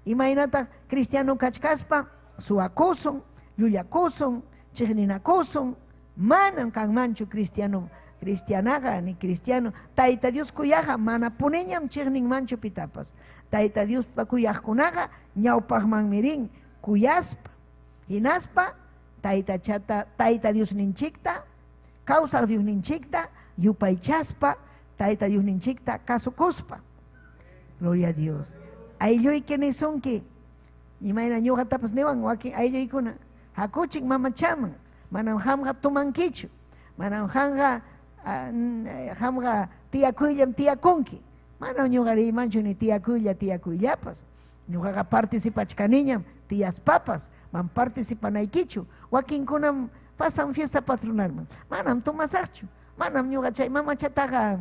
Imaynataq cristiano kachkaspa suwakusun, llullakusun, chiqninakusun? Manam kanmanchu cristiano, cristianaqa ni cristiano. Tayta Dios kuyaqqa manapuniñam chiqninmanchu pitapas. Tayta Diospa kuyaqkunaqa ñawpaqmanmi rin kuyaspa. Hinaspa Taytachata, Tayta Diosninchikta, kawsaq Diosninchikta yupaychaspa, Tayta Diosninchikta kasukuspa. Gloria a Dios. Aylluyki nisunki, imayna ñuqatapas niwan wakin aylluykuna, hakuchik mamachaman, manam qamqa tumankichu, manam qamqa qamqa tiyakuyllam tiyakunki. Manam ñuqa riymanchu ni tiyakuylla tiyakuyllapas. Ñuqaqa participachkaniñam tiyaspapas, mam participanaykichu. Wakinkunam pasan fiesta patronalman. Manam tomasaqchu, manam ñuqa chay mamachataqa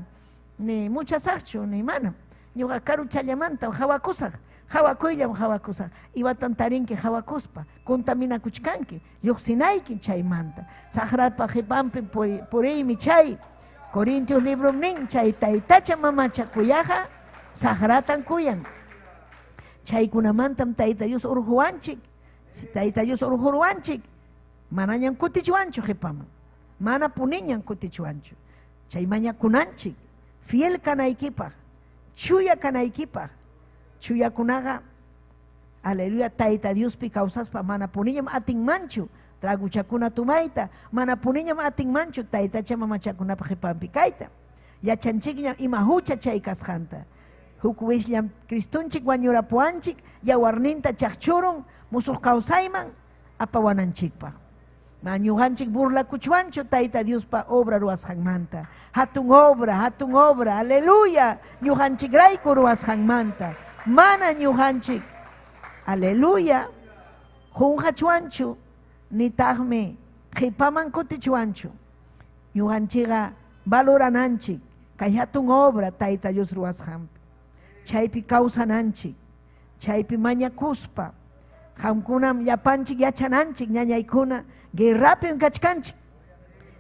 ni muchasaqchu, ni manam. Ñuqa karuchallamantam hawakusaq, hawakuyllam hawakusaq. Iwatam tarinki hawakuspa, contaminakuchkanki, lluqsinayki chaymanta. Saqrapa qipanpi puriymi chay. Corintios librom nin, chay taytacha mamacha kuyaqa saqratan kuyan. Chaykunamantam Tayta Dios urquwanchik. Si Tayta Dios urquruwanchik, manañam kutichwanchu qipaman. Mana puniñam kutichwanchu. Chay mañakunanchik, fiel kanaykipaq, chuya kanaykipaq. Chuyakunaqa, aleluya, Tayta Diospi kawsaspa mana puniñam atinmanchu traguchakuna tumayta, mana puniñam atinmanchu taytacha mamachakunapa qipanpi kayta. Yachanchikñam ima hucha chay kasqanta. Huk wisllam Cristonchik wañurapuwanchik, yawarninta chaqchurun musuq kawsayman apawananchikpaq. Ma ñuqanchik burlakuchwanchu Tayta Diospa obra ruwasqanmanta. Hatun obra, hatun obra, aleluya, ñuqanchikrayku ruwasqanmanta. Mana ñuqanchik, aleluya, qunqachwanchu, nitaqmi qipaman kutichwanchu. Ñuqanchikqa valorananchik kay hatun obra Tayta Dios ruwasqanpi. Chaypi kawsananchik, chaypi mañakuspa. Qamkunam llapanchik yachananchik, ñañaykuna, guerrapim kachkanchik.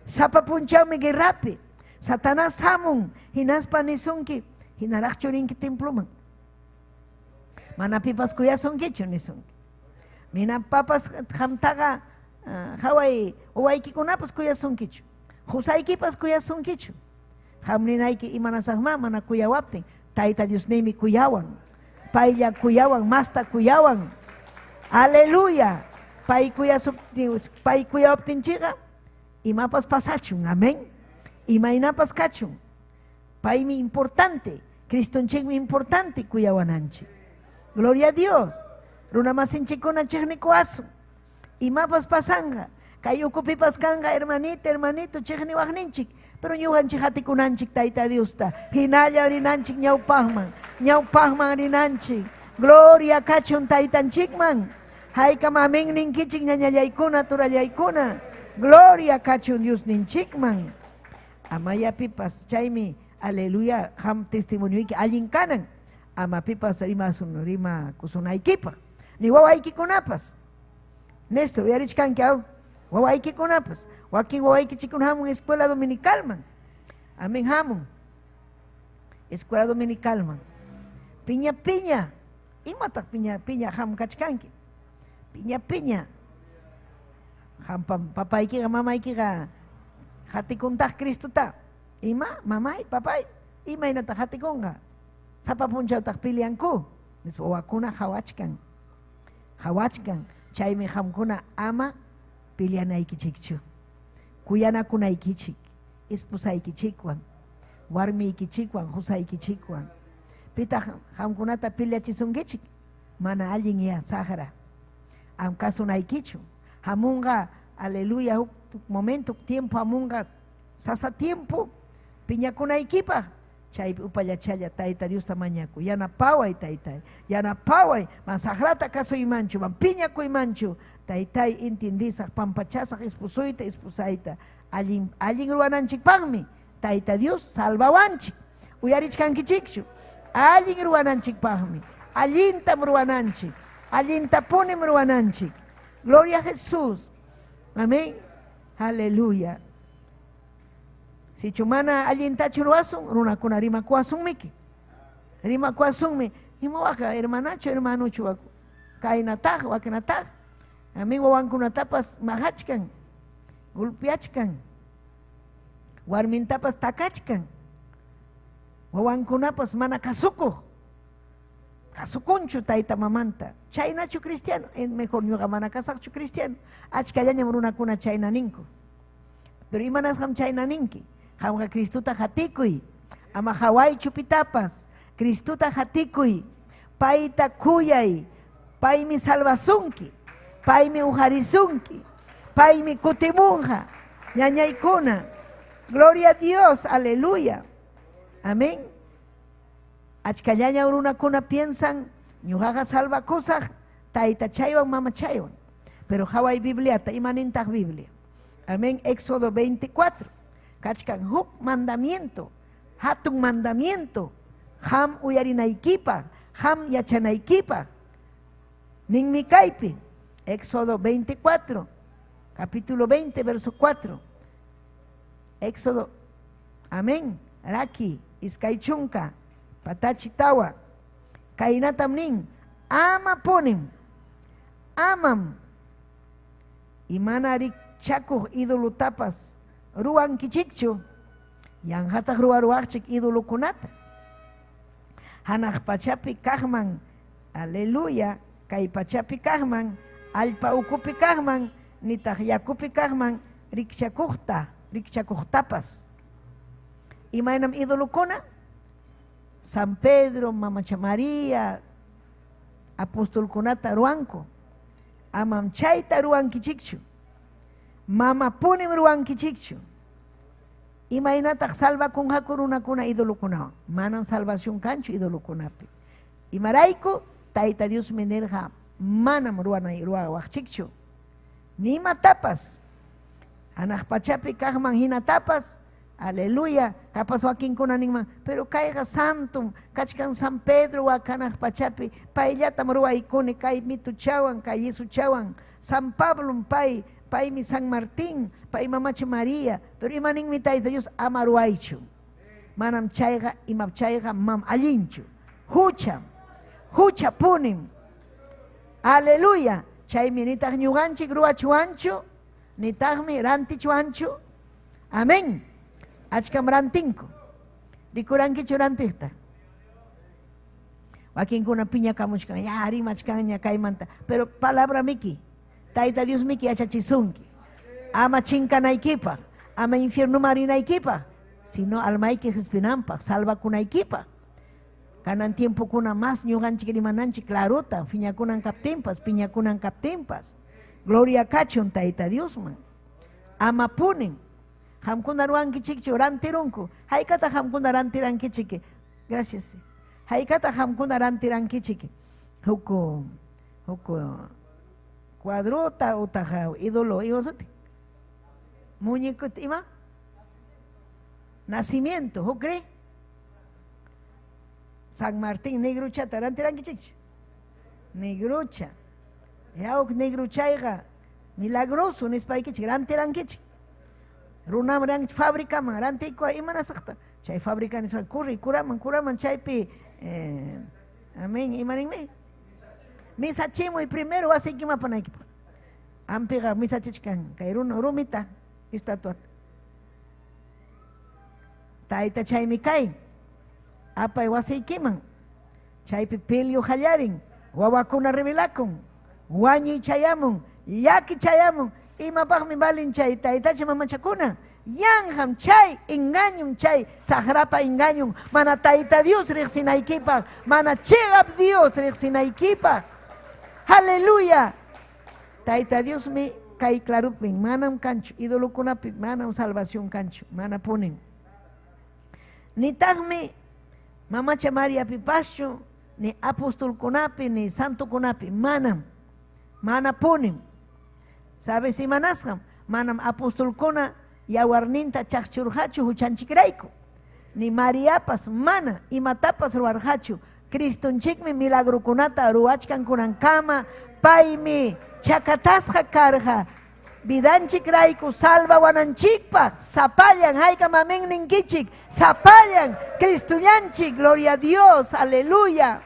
Sapa punchawmi guerrapi. Satanás hamun, hinaspa nisunki, hinaraqchu rinki temploman. Mana pipas kuyasunkichu nisunki. Mina papas qamtaqa haway wawaykikunapas kuyasunkichu. Qusaykipas kuyasunkichu. Qam ninayki imanasaqmá mana kuyawaptin. Tayta Diosniymi kuyawan. Paylla kuyawan, masta kuyawan. Aleluya. Pay kuyasuptin, pay kuyawaptinchikqa imapas pasachun. Amén. Imaynapas kachun. Paymi importante. Cristonchikmi importante kuyawananchik. Gloria a Dios. Runamasinchikkuna chiqnikuwasun. Imapas pasanqa. Kay ukupipas kanqa hermanita, hermanito chiqniwaqninchik. Pero ñuqanchik hatikunanchik Tayta Diosta. Hinalla rinanchik ñawpaqman. Ñawpaqman rinanchik. Gloria kachun Taytanchikman. Haykam amén ninkichik ñañallaykuna, turallaykuna. Gloria kachun Diosninchikman. Amaya pipas chaymi aleluya qam testimonioyki allin kanan. Ama pipas rimasun rimakusunaykipaq. Ni wawaykikunapas. Néstor, uyarichkanki aw? Wawaykikunapas. Wakin wawaykichikkuna hamun escuela dominicalman. Amén hamun. Escuela dominicalman. Piña piña. Imataq piña piña ham kachkanki? Piña piña. Qampa papaykiqa mamaykiqa qatikuntaq Cristota. Ima? Mamay, papay, imaynataq qatikunqa? Sapa punchawtaq peleanku. Nispa wawakuna qawachkan. Qawachkan. Chaymi qamkuna ama peleanaykichikchu. Kuyanakunaykichik esposaykichikwan, warmiykichikwan, qusaykichikwan. Pitaq qamkunata peleachisunkichik? Mana allin ya saqra. Am kasunaykichu. Hamunqa, aleluya, huk momento, tiempo hamunqa, sasa tiempo piñakunaykipaq. Chaypi upallachalla Tayta Diosta mañakuy. Yanapaway, Taytay. Yanapaway. Man saqrata kasuymanchu, man piñakuymanchu. Taytay, entiendisaq, pampachasaq esposoyta, esposayta. Allin, allin ruwananchikpaqmi Tayta Dios salvawanchik. Uyarichkankichikchu? Allin ruwananchikpaqmi. Allintam ruwananchik. Allintapunim ruwananchik. Gloria a Jesús. Amén. Aleluya. Sichu mana allintachu ruwasun, runakuna rimakuwasunmiki. Rimakuwasunmi. Imawaqqa hermanachu, hermanochu, kaynataq, waknataq. Amén, wawankunatapas maqachkan, golpeachkan, warmintapas takachkan, wawankunapas mana kasukuq, kasukunchu tayta mamanta. Chaynachu cristiano? Mejor ñuqa mana kasaqchu cristiano. Achkallañam runakuna chayna ninku. Pero imanasqam chayna ninki? Qamqa Cristota qatikuy. Ama qawaychu pitapas. Cristota qatikuy. Payta kuyay. Paymi salvasunki. Paymi uqarisunki. Paymi kutimunqa. Ñañaykuna. Gloria a Dios. Aleluya. Amén. Achkallaña runakuna piensan, ñuqaqa salvakusaq taytachaywan mamachaywan. Pero haway Bibliata, imanintaq Biblia? Amén. Éxodo 24. Kachkan huk mandamiento, hatun mandamiento. Qam uyarinaykipaq, qam yachanaykipaq. Ninmi kaypi. Éxodo 24, capítulo 20, verso 4. Éxodo, amén. Raki, iskay chunka, patachi tawa. Kaynatam nin, ama punim, amam. Imana rikchakuq idolotapas ruwankichikchu, yanqataq ruwaruwaqchik idolokunata. Hanaq pachapi kaqman, aleluya, kay pachapi kaqman, allpa ukupi kaqman, nitaq yakupi kaqman, rikchakuqta, rikchakuqtapas. Imaynam idolokuna? San Pedro, Mamacha María, apostolkunata ruwanku. Amam chayta ruwankichikchu. Mamapunim ruwankichikchu. Imaynataq salvakunqaku runakuna idolokunawan? Manam salvación kanchu idolokunapi. Imarayku Tayta Diosmi nirqa manam ruwanay ruwawaqchikchu. Ni imatapas. Hanaq pachapi kaqman hinatapas. Aleluya. Kapas wakinkuna ninman, pero kayqa santum, kachkan San Pedro wak hanaq pachapi, payllatam ruwaykuni kay mituchawan, kay yesuchawan. San Pablom pay, paymi San Martín, pay Mamacha María. Pero imaninmi Tayta Dios ama ruwaychu. Manam chayqa, imap chayqa mam allinchu. Hucham. Hucha punim. Aleluya. Chaymi nitaq ñuqanchik ruwachuwanchu, nitaqmi rantichuwanchu. Amén. Achkam rantinku. Rikurankichu rantiqta? Wakinkuna piñakamuchkan, ya rimachkanña kaymanta. Pero palabra miki, Tayta Dios miki yachachisunki. Ama chinkanaykipaq, ama infiernoman rinaykipaq, sino almayki qispinanpaq, salvakunaykipaq. Kanan tiempokuna más ñuqanchik rimananchik clarota, fiñakunan kaptinpas, piñakunan kaptinpas. Gloria kachun Tayta Diosman. Ama punin. Qamkuna ruwankichikchu rantirunku. Haykataq qamkuna rantirankichik? Gracias. Haykataq qamkuna rantirankichik? Huk huk cuadrota utaq ídolo ima suti? Muñecuta ima? Nacimiento, hukri? San Martín negruchata rantirankichikchu? Negrucha. Ya huk negruchayqa milagroso nispaykichik rantirankichik. Runaman rankichik fabricaman rantiyku imanasaqta? Chay fabrica nispa curri curaman curaman chaypi amén imaninmi? Misachimuy primero wasiykiman apanaykipaq. Ampiqa misachichkan kay runa rumita estatuata. Tayta chaymi kay. Apay wasiykiman. Chaypi pelio qallarin, wawakuna revelakun, wañuy chayamun, llaki chayamun. Imapaqmi valin chay taytacha mamachakuna? Yanqam chay engañum chay saqrapa engañun, mana Tayta Dios riqsinaykipaq, mana cheqap Dios riqsinaykipaq. Aleluya. Tayta Diosmi kay clarupin, manam kanchu idolokunapi, manam salvación kanchu, mana punin. Nitaqmi Mamacha Mariapipaschu, ni apostolkunapi, ni santokunapi, manam. Manapunim. ¿Sabes imanasqam? Manam apostolkuna yawarninta chaqchurqachu huchanchikrayku. Ni Mariapas mana imatapas ruwarqachu. Cristonchikmi milagrokunata ruwachkan kunankama, paymi chakatasqa karqa. Vidanchikrayku salvawananchikpaq, sapallan, haykam amén ninkichik, sapallan, Cristollanchik, gloria a Dios, aleluya.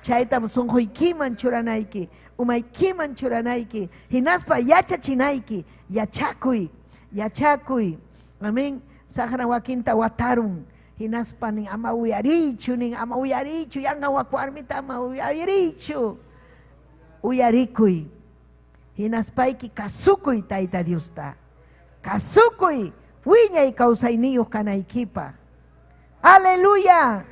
Chaytam sunquykiman churanayki, umaykiman churanayki, hinaspa yachachinayki, yachakuy, yachakuy. Amén. Saqra wakinta watarun, hinaspa nin ama uyariychu, nin ama uyariychu, yanqa wak warmita ama uyariychu. Uyarikuy. Hinaspayki kasukuy Tayta Diosta. Kasukuy wiñay kawsayniyuq kanaykipaq. Aleluya.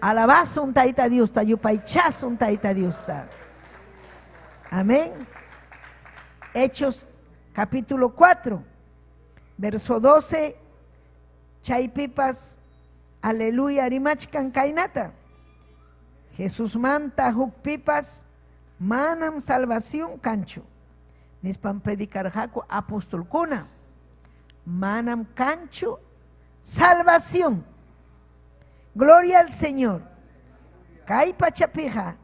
Alabasun Tayta Diosta, yupaychasun Tayta Diosta. Amén. Hechos capítulo 4, verso 12, chaypipas, aleluya, rimachkan kaynata. Jesusmanta hukpipas manam salvación kanchu. Nispan predicarqaku apostolkuna. Manam kanchu salvación. Gloria al Señor. Kay pachapiqa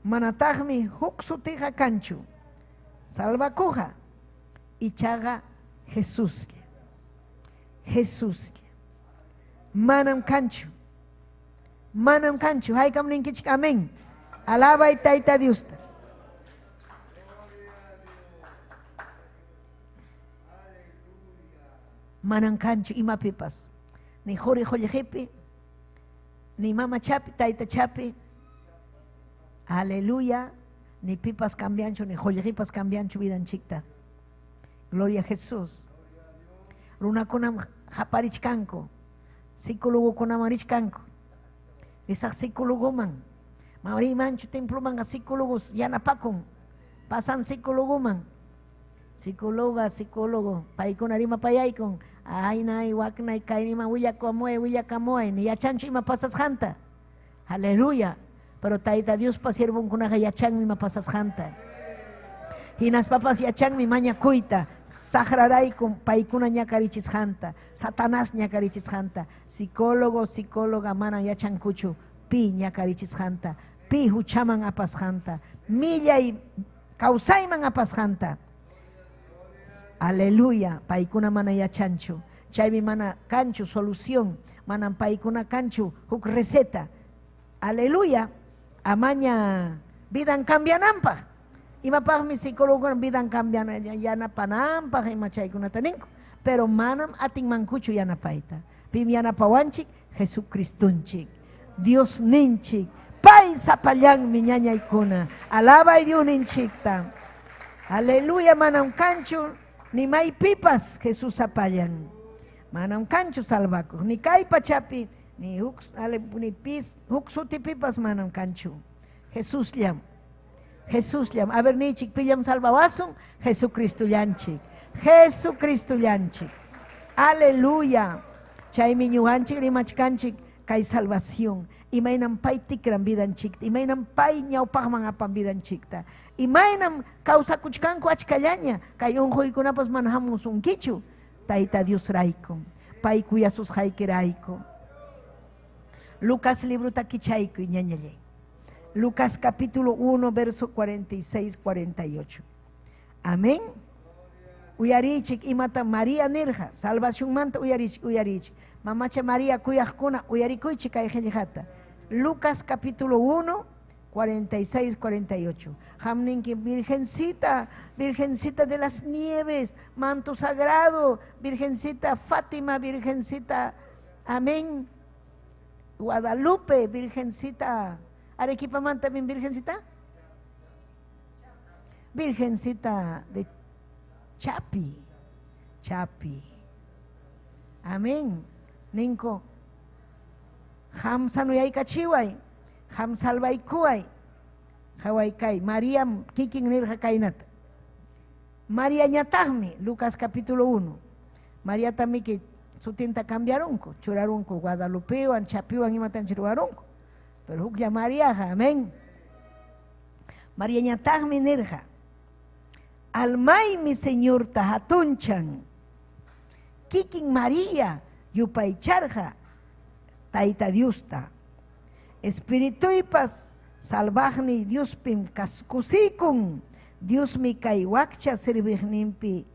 manataqmi huk sutiqa kanchu. Salvakuqa ichaqa Jesuslla. Jesuslla. Manam kanchu. Manam kanchu. Haykam ninkichik amén. Alabay Tayta Diosta. Manam kanchu imapipas. Ni quri qullqipi, ni mamachapi, taytachapi. Aleluya. Ni pipas cambianchu, ni qullqipas cambianchu vidanchikta. Gloria a Jesús. Runakunam haparichkanku. Psicólogokunaman richkanku. Risaq psicólogoman. Marimanchu templomanqa psicólogos yanapakun. Pasan psicólogoman. Psicóloga, psicólogo, paykuna rimapayaykun. Aynay, waknay, kaynima willakamuay, willakamuay, ni yachanchu ima pasasqanta. Aleluya. Pero Tayta Diospa siervonkunaqa yachanmi ima pasasqanta. Hinaspapas yachanmi mañakuyta, saqrarayku paykuna ñakarichisqanta, Satanás ñakarichisqanta. Psicólogo, psicóloga manan yachankuchu pi ñakarichisqanta, pi huchaman apasqanta, millay kawsayman apasqanta. Aleluya, paykuna mana yachanchu. Chaymi mana kanchu solución, manam paykuna kanchu huk receta. Aleluya, amaña vidan cambiananpaq. Imapaqmi psicólogokuna vidan cambiana yanapananpaq ima chaykunata ninku. Pero manam atinmankuchu yanapayta. Pim yanapawanchik? Jesucristonchik. Dios ninchik. Pay sapallanmi ñañaykuna. Alabay Dios ninchikta. Aleluya, manam kanchu ni maypipas Jesús sapallan. Manam kanchu salvakuq. Ni kay pachapi, ni huk, ni pis, huk sutipipas manam kanchu. Jesusllam. Jesusllam. A ver, nichik, pillam salvawasun? Jesucristollanchik. Jesucristollanchik. Aleluya. Chaymi ñuqanchik rimachkanchik kay salvación. Imaynam pay tikran vidanchikta, imaynam pay ñawpaqman apan vidanchikta. Imaynam kawsakuchkanku achkallaña, kay unquykunapas mana hamusunkichu. Tayta Diosrayku, pay kuyasusqaykirayku. Lucas librota kichaykuy, ñañallay. Lucas capítulo 1, verso 46, 48. Amén. Uyarichik imata María nirqa, salvacionmanta uyarichik, uyarichik. Mamacha María kuyaqkuna uyarikuychik kay qillqata. Lucas capítulo 1, 46, 48. Hamninki, Virgencita, Virgencita de las Nieves, manto sagrado, Virgencita Fátima, Virgencita, amén. Guadalupe, Virgencita. Arequipa también, Virgencita. Virgencita de Chapi, Chapi. Amén. Ninko. Ham sanuyaykachiway, ham salvaykuway. Hawaykay. María kikin nirqa kaynata. María ñataqmi, Lucas capítulo 1. María tamiki Sutinta cambiarunku, churarunku Guadalupewan, Chapiwan imatan ruwarunku. Pero huklla Mariaqa, amén. Mariañataqmi nirqa, almaymi Señorta hatunchan. Kikin María yupaycharqa Tayta Diosta. Espirituypas salvaqniy Diospim kusikun. Diosmi kay wakcha serviqninpi,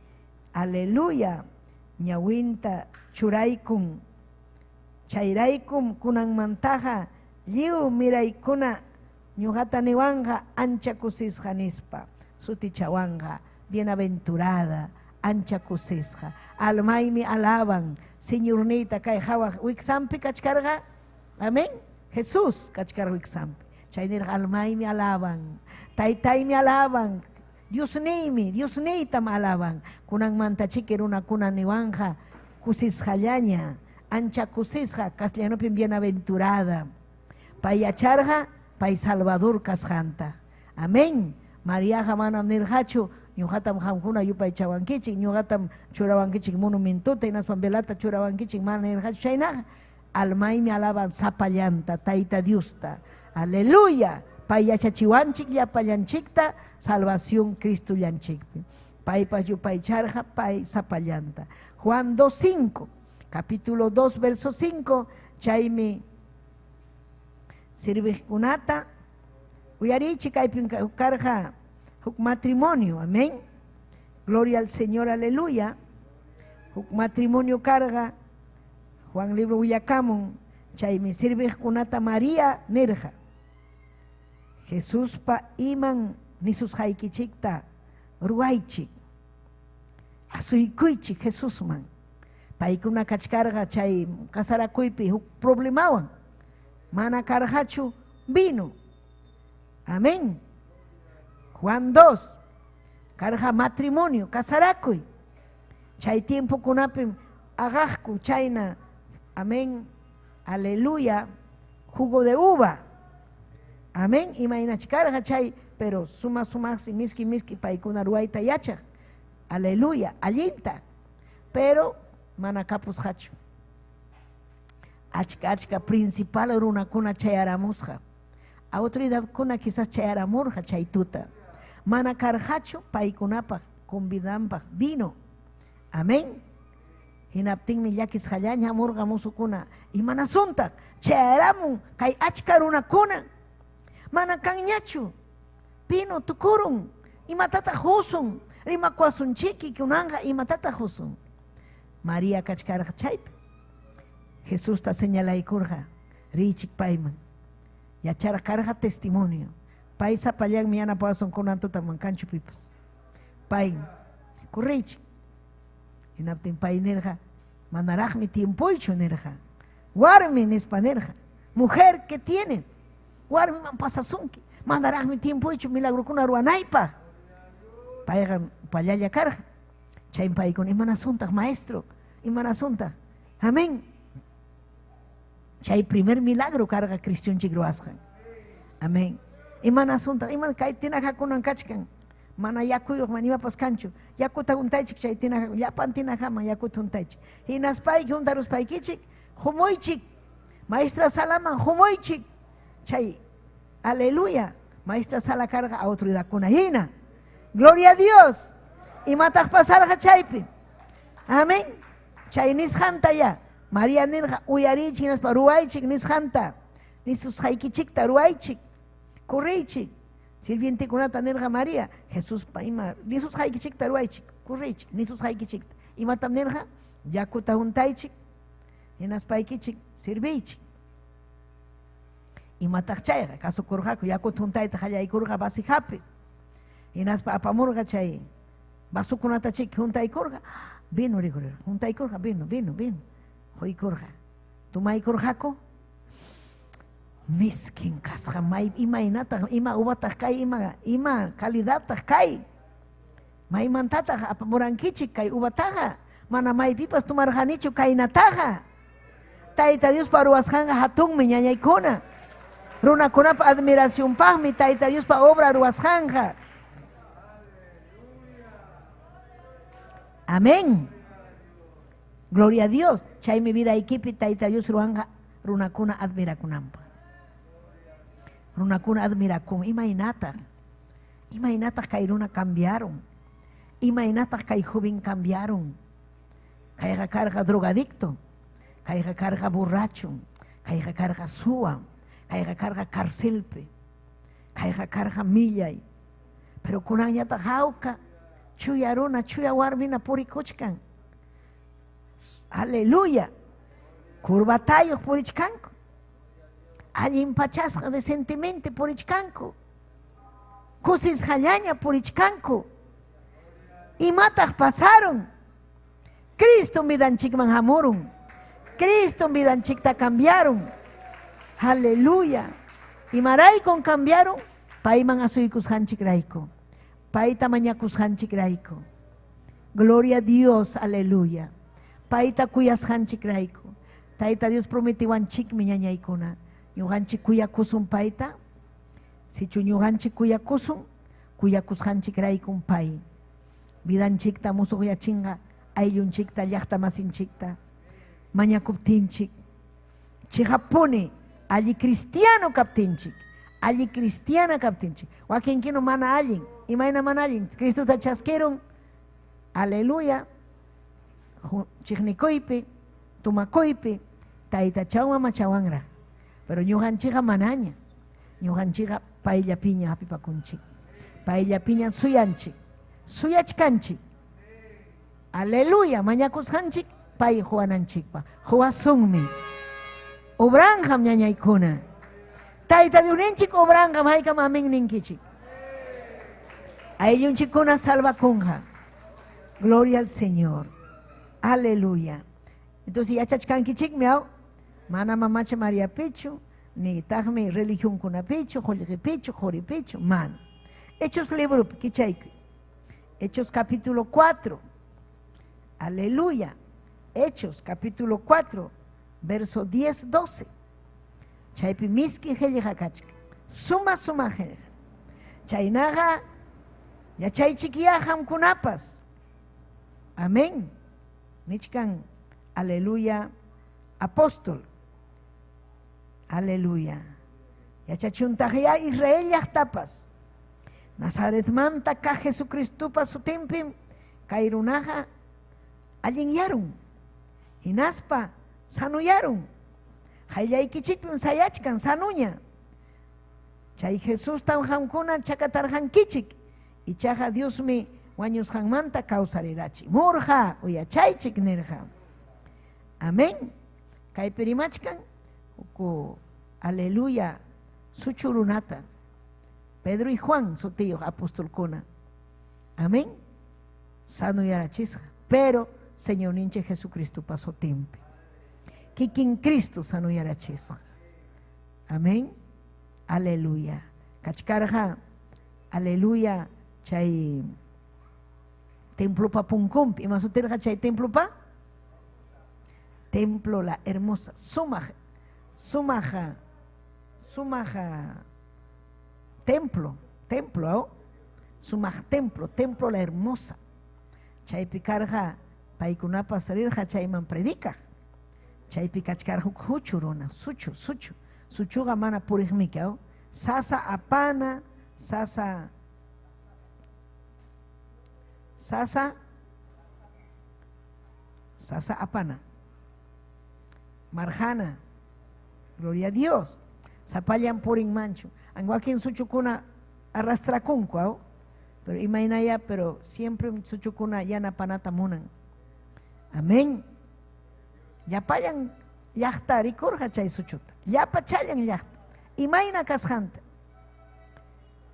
aleluya, ñawinta churaykun. Chayraykum kunanmantaqa lliw miraykuna ñuqata niwanqa ancha kusisqa nispa, sutichawanqa bienaventurada, ancha kusisqa. Almaymi alaban Señorniyta kay hawaq wiksanpi kachkarqa. Amén. Jesús kachkarqa wiksanpi. Chay nirqa almaymi alaban, Taytaymi alaban, Diosniymi, Diosniytam alaban. Kunanmanta chiki runakuna niwanqa kusisqallaña, ancha kusisqa, castellanopim bienaventurada. Pay yacharqa pay Salvador kasqanta. Amén. Mariaqa manam nirqachu, ñuqatam qamkuna yupaychawankichik, ñuqatam churawankichik monumentota, hinaspam velata churawankichik, mana nirqachu chaynaqa. Almaymi alaban sapallanta Tayta Diosta. Aleluya. Pay yachachiwanchik llapallanchikta salvación Cristollanchikpi. Paypas yupaycharqa pay sapallanta. Juan 2.5, capítulo 2, verso 5, chaymi sirviqkunata uyarichik kaypim karqa huk matrimonio, amén. Gloria al Señor, aleluya. Huk matrimonio karqa Juan libro willakamun, chaymi sirviqkunata María nirqa, Jesuspa iman nisusqaykichikta ruwaychik, asuykuychik Jesusman. Paykuna kachkarqa chay casarakuypi huk problemawan, mana karqachu vino. Amén. Juan 2, karqa matrimonio, casarakuy. Chay tiempokunapim aqaqku chayna, amén, aleluya, jugo de uva. Amén, imaynach karqa chay, pero suma sumaqsi miski miski paykuna ruwayta yachaq. Aleluya, allinta. Pero mana kapusqachu. Achka achka principal runakuna chayaramusqa. Autoridadkuna quizás chayaramurqa chay tuta. Mana karqachu paykunapaq convidanpaq vino. Amén. Hinaptinmi llakisqallaña hamurqa musukuna. Imanasuntaq chayaramun kay achka runakuna. Mana kanñachu. Vino tukurun. Imatataq husun? Rimakuwasunchiki kunanqa imatataq husun? María kachkarqa chaypi. Jesusta señalaykurqa riychik payman. Yacharqa karqa testimonio. Pay sapallanmi yanapawasun kunan tutaman kanchu pipas. Pay corriychik. Hinaptin pay nirqa, manaraqmi tiempoychu nirqa. Warmi nispa nirqa, mujer que tienes, warmiman pasasunki, manaraqmi tiempoychu milagrokuna ruwanaypaq. Payqa upallalla karqa. Chaymi paykuna, imanasuntaq maestro, imanasuntaq. Amén. Chay primer milagro karqa Cristonchik ruwasqan. Amén. Imanasuntaq, ima kay tinajakunan kachkan. Mana yakuyuq, mana imapas kanchu. Yakuta juntaychik chay tinaja, llapan tinajaman yakuta juntaychik. Hinaspayki juntaruspaykichik, humuychik. Maestra salaman humuychik. Chay, aleluya. Maestra sala karqa autoridadkuna hina. Gloria a Dios. Imataq pasarqa chaypi. Amén. Chay nisqanta ya. María nirqa, uyariychik hinaspa ruwaychik nisqanta. Nisusqaykichikta ruwaychik. Corriychik. Sirvientekunata nirqa María, Jesuspa ima nisusqaykichikta ruwaychik, corriychik, nisusqaykichikta. Imatam nirqa? Yakuta juntaychik, hinaspaykichik sirviychik. Imataq chayqa? Kasukurqaku, yakuta juntayta qallaykurqa vasijapi. Hinaspa apamurqa chay vasokunata chik juntaykurqa, vino rikurirqa, juntaykurqa vino, vino, vino, quykurqa. Tumaykurqaku. Miskin kasqa, may imaynataq, ima uvataq kay, ima, ima calidadtaq kay. Maymantataq apamurankichik kay uvataqa, mana maypipas tumarqanichu kaynataqa. Tayta Diospa ruwasqanqa hatunmi, ñañaykuna. Runakunapa admiracionpaqmi Tayta Diospa obra ruwasqanqa. Amén. Gloria a Dios. Chaymi vidaykipi Tayta Dios ruwanqa runakuna admirakunanpaq. Runakuna admirakun. Imaynataq? Imaynataq kay runa cambiaron? Imaynataq kay joven cambiaron? Kayqa karqa drogadicto, kayqa karqa borracho, kayqa karqa suwa, kayqa karqa carcelpi, kayqa karqa millay. Pero kunanñataq hawka, chuya runa, chuya warmina purikuchkan. Aleluya. Curvatayuq purichkanku. Allin pachasqa decentemente purichkanku. Kusisqallaña purichkanku. Imataq pasaron? Cristo vidanchikman hamurun. Cristo vidanchikta cambiaron. Aleluya. Imaraykun cambiaron? Payman asuykusqanchikrayku. Payta mañakusqanchikrayku. Gloria a Dios, aleluya. Payta kuyasqanchikrayku. Tayta Dios prometiwanchikmi ñañaykuna. Ñuqanchik kuyakusun payta. Sichu ñuqanchik kuyakusun, kuyakusqanchikraykum pay. Vidanchikta musuqyachinqa ayllunchikta, llaqtamasinchikta mañakuptinchik. Chiqapuni alli cristiano kaptinchik, alli cristiana kaptinchik. Wakinkinu mana allin, imayna mana allin, Cristota chaskirun, aleluya, chiqnikuypi, tumakuypi, taytachawan mamachawanraq. Pero ñuqanchikqa manaña, ñuqanchikqa payllapiña hapipakunchik, payllapiña suyanchik, suyachkanchik. Aleluya, mañakusqanchik pay quwananchikpaq. Quwasunmi. Obranqam ñañaykuna. Tayta Diosninchik obranqam haykam amén ninkichik. Ayllunchikkuna salvakunqa. Gloria al Señor. Aleluya. Entonces yachachkankichikmi aw, mana mamacha Mariapichu, nitaqmi religionkunapichu, qullqipichu, quripichu, mana. Hechos libropi kichaykuy. Hechos capítulo 4. Aleluya. Hechos capítulo 4, verso 10, 12. Chaypi miski qillqa kachkan. Suma suma qillqa. Chaynaqa yachaychikyá qamkunapas. Amén. Nichkan, aleluya, apóstol. Aleluya. Yachachuntaqyá Israel llaqtapas. Nazaretmanta kaq Jesucristopa sutinpim kay runaqa allinyarun, hinaspa sanuyarun. Qayllaykichikpim sayachkan sanuña. Chay Jesustam qamkuna chakatarqankichik, ichaqa Diosmi wañusqanmanta kawsarirachimurqa, uyachaychik nirqa. Amén. Kaypi rimachkan huk aleluya suchu runata. Pedro y Juan sutiyuq apostolkuna. Amén. Sanuyarachisqa. Pero Señorninchik Jesucristopa sutinpi. Kikin Cristo sanuyarachisqa. Amén. Aleluya. Kachkarqa, aleluya, chay templopa punkunpi. Ima sutirqa chay templopa? Templo la hermosa. Sumaq, sumaq, sumaq templo, templo, sumaq templo, templo la hermosa. Chaypi karqa paykunapas rirqa chayman predicaq. Chaypi kachkarqa huk huchu runa, suchu, suchu. Suchuqa mana puriqmiki, sasa apana, sasa, sasa, sasa apana. Marjana, gloria a Dios. Sapallan purinmanchu. Wakin suchukuna arrastrakunku, aw? Pero imaynaya, pero siempre suchukuna yanapanata munan. Amén. Llapallan llaqta rikurqa chay suchuta. Llapachallan llaqta. Imayna kasqanta.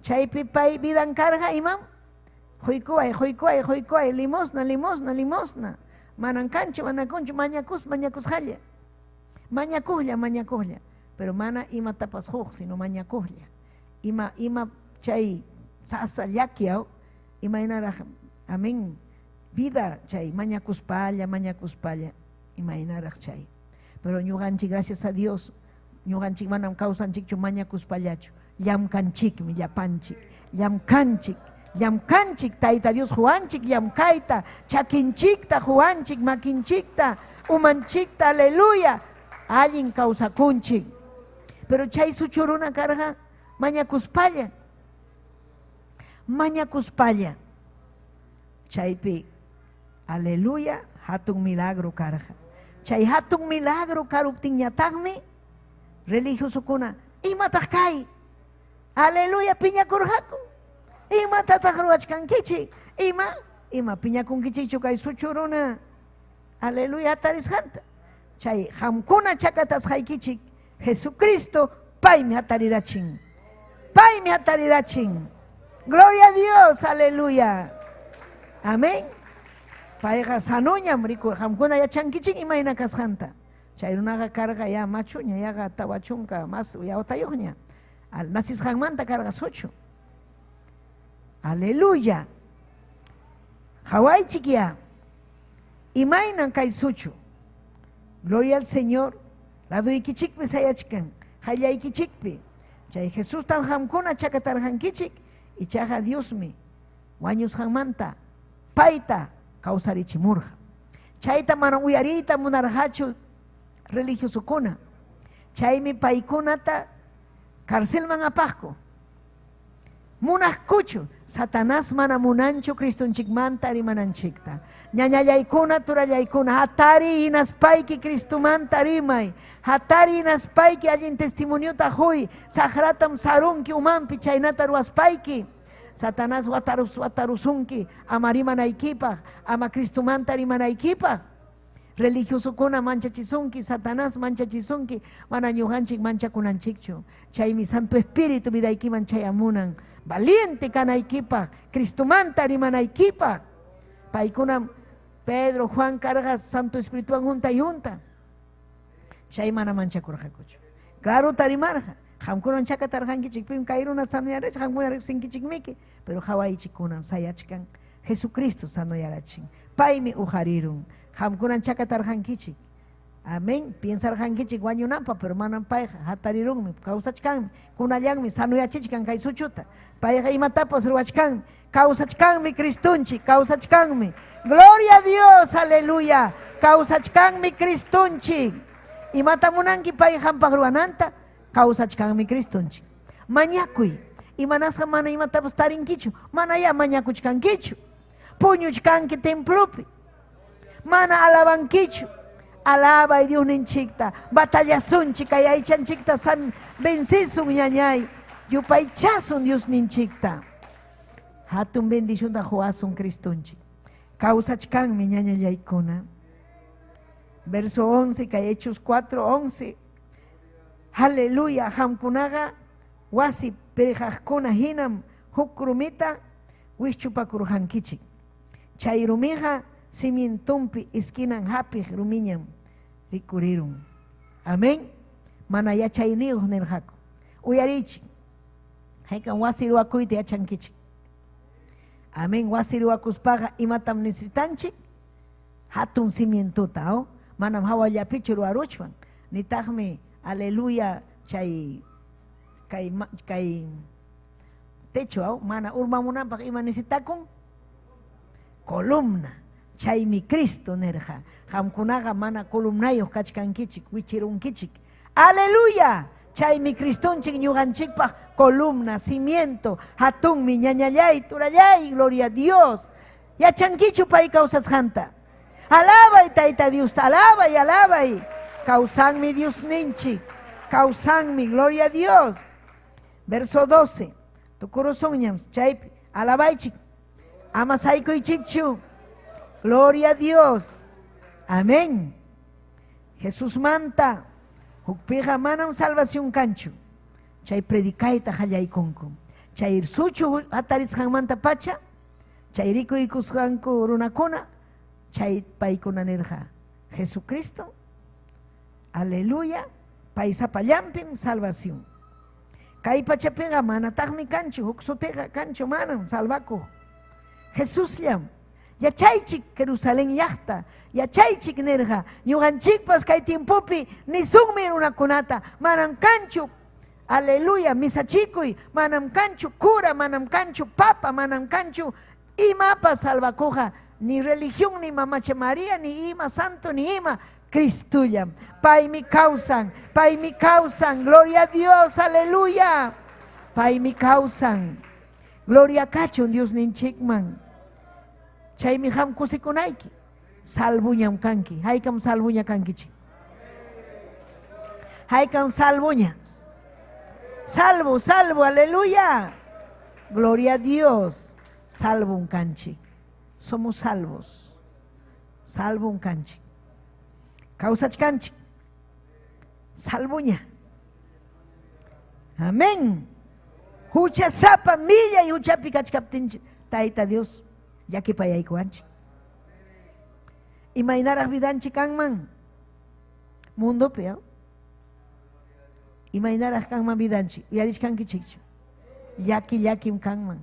Chaypi pay vidan karqa imam? Quykuway, quykuway, quykuway, limosna, limosna, limosna. Manan kanchu, mana kunchu, mañakus, mañakusqalla. Mañakuqlla, mañakuqlla. Pero mana imatapas huk, sino mañakuqlla. Ima, ima chay sasa llaki, aw? Imaynaraq, amén, vida chay mañakuspalla, mañakuspalla, imaynaraq chay. Pero ñuqanchik, gracias a Dios, ñuqanchik manam kawsanchikchu mañakuspallachu. Llamkanchikmi, llapanchik, llamkanchik. Llamkanchik, Tayta Dios quwanchik llamkayta, chakinchikta quwanchik, makinchikta, umanchikta, aleluya, allin kawsakunchik. Pero chay suchu runa karqa mañakuspalla, mañakuspalla. Chaypi, aleluya, hatun milagro karqa. Chay hatun milagro karuptinñataqmi religiosokuna, imataq kay? Aleluya, piñakurqaku. Imatataq ruwachkankichik? Ima? Ima piñakunkichikchu kay suchu runa? Aleluya, hatarisqanta. Chay qamkuna chakatasqaykichik, Jesucristo paymi hatarirachin. Paymi hatarirachin. Gloria a Dios, aleluya. Amén. Payqa sanuñam riku, qamkuna yachankichik imayna kasqanta. Chay runaqa karqa ya machuña, yaqa 40 mas watayuqña. Nacisqanmanta karqa suchu. Aleluya. Qawaychik ya. Imaynan kay suchu. Gloria al Señor. Laduykichikpi sayachkan, qallaykichikpi. Chay Jesustam qamkuna chakatarqankichik, ichaqa Diosmi wañusqanmanta payta kawsarichimurqa. Chayta mana uyariyta munarqachu religiosokuna. Chaymi paykunata carcelman apaqku. Munaqkuchu, Satanás mana munanchu Cristonchikmanta rimananchikta. Ñañallaykuna, turallaykuna, hatari hinaspayki Cristomanta rimay. Hatari hinaspayki allin testimoniota huy. Saqratam sarunki umanpi chaynata ruwaspayki. Satanás watarusunki ama rimanaykipaq, ama Cristomanta rimanaykipaq. Religiosokuna manchachisunki, Satanás manchachisunki, mana ñuqanchik manchakunanchikchu. Chaymi Santo Espíritu vidaykiman chayamunan. Valiente kanaykipaq, Cristomanta rimanaykipaq. Paykunam Pedro, Juan karqa Santo Espirituwan junta y junta. Chay mana manchakurqakuchu. Claro rimarqa. Qamkunan chakatarqankichik, pim kay runa sanoyarachin, qamkuna riqsinkichikmiki, pero qawaychikunan sayachkan Jesucristo sanoyarachin. Paymi uqarirun. Qamkunan chakatarqankichik. Amén. Piensarqankichik wañunanpaq, pero manam payqa hatarirunmi, kawsachkanmi, kunallanmi sanoyachichkan kay suchuta. Payqa imatapas ruwachkanmi, kawsachkanmi Cristonchik, kawsachkanmi. Gloria a Dios, aleluya. Kawsachkanmi Cristonchik. Imata munanki pay qampaq ruwananta? Kawsachkanmi Cristonchik. Mañakuy. Imanasqa mana imatapas tarinkichu, mana ya mañakuchkankichu. Puñuchkanki templopi. Mana alabankichu. Alabay Diosninchikta. Batallasunchik kay aychanchikta vencisun ñañay. Yupaychasun Diosninchikta. Hatun bendicionta quwasun Cristonchik. Kawsachkanmi ñañallaykuna. Verso 11, kay Hechos 4, 11. Aleluya, qamkunaqa wasi pirqaqkuna hinam huk rumita wischupakurqankichik. Chay rumiqa cimientonpi esquinan hapiq rumiñam rikurirun. Amén. Mana yachayniyuq nirqaku. Uyariychik. Haykam wasi ruwakuyta yachankichik. Amén. Wasi ruwakuspaqa imatam necesitanchik? Hatun cimientota, oh? Manam hawallapichu ruwaruchwan. Nitaqmi, aleluya, chay kay techo, oh? Mana urmamunanpaq ima necesitakun? Columna. Chaymi Cristo nirqa. Qamkunaqa mana columnayuq kachkankichik, wichirunkichik. Aleluya. Chaymi Cristonchik ñuqanchikpaq columna, cimiento, hatunmi, ñañallay, turallay, gloria a Dios. Yachankichu pay kawsasqanta. Alabay Tayta Diosta, alabay, alabay. Kawsanmi Diosninchik, kawsanmi, gloria a Dios. Verso 12. Tukurusunñam chaypi, alabaychik. Ama saykuychikchu. Gloria a Dios. Amén. Jesusmanta hukpiqa manam salvación kanchu. Chay predicayta qallaykunku. Chay suchu hatarisqanmanta pacha, chay rikuykusqanku runakuna, chay paykuna nirqa, Jesucristo, aleluya, pay sapallampim salvación. Kay pachapiqa manataqmi kanchu, huk sutiqa kanchu manam salvakuq. Jesusllam. Yachaychik Jerusalén llaqta, yachaychik nirqa, ñuqanchikpas kay tiempopi nisunmi runakunata, manam kanchu. Aleluya, misachikuy, manam kanchu cura, manam kanchu papa, manam kanchu imapas salvakuqqa, ni religión, ni mamacha María, ni ima santo, ni ima, Cristullam. Paymi kawsan, paymi kawsan, gloria a Dios, aleluya. Paymi kawsan. Gloria kachun Diosninchikman. Chaymi qam kusikunayki. Salvuñam kanki. Haykam salvuña kankichik? Haykam salvuña? Salvo, salvo, aleluya. Gloria a Dios. Salvum kanchik. Somos salvos. Salvum kanchik. Kawsachkanchik. Salvuña. Amén. Huchasapa millay huchapi kachkaptinchik Tayta Dios llakipayaykuwanchik. Imaynaraq vidanchik kanman mundopi, ¿eh? Imaynaraq kanman vidanchik? Uyarichkankichikchu? Llaki llakim kanman.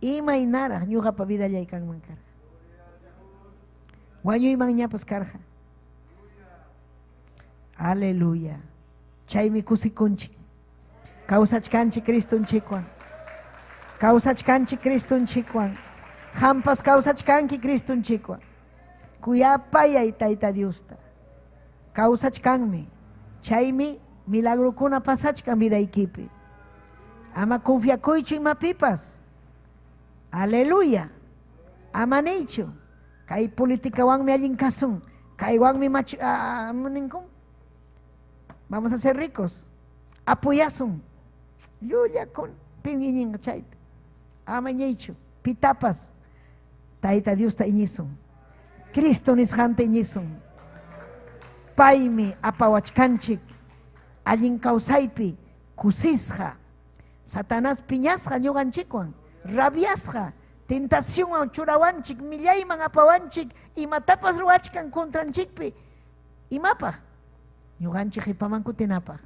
Imaynaraq ñuqapa vidallay kanman karqa? Wañuymanñapas karqa. Aleluya. Chaymi kusikunchik. Kawsachkanchik Cristonchikwan. Kawsachkanchik Cristonchikwan. Qampas kawsachkanki Cristonchikwan. Kuyapayay Tayta Diosta. Kawsachkanmi. Chaymi milagrokuna pasachkan vidaykipi. Ama confiakuychu imapipas. Aleluya. Ama niychu. Kay politikawanmi allin kasun. Kaywanmi machu ninkun. Vamos a ser ricos. Apoyasun. Llullakun. Pim iñinqa chayta. Ama iñiychu. Pitapas. Tayta Diosta iñisun. Cristo nisqanta iñisun. Paymi apawachkanchik allin kawsaypi kusisqa. Satanás piñasqa ñuqanchikwan, rabiasqa, tentacionwan churawanchik, millayman apawanchik, imatapas ruwachkan contranchikpi. Imapaq? Ñuqanchik qipaman kutinapaq.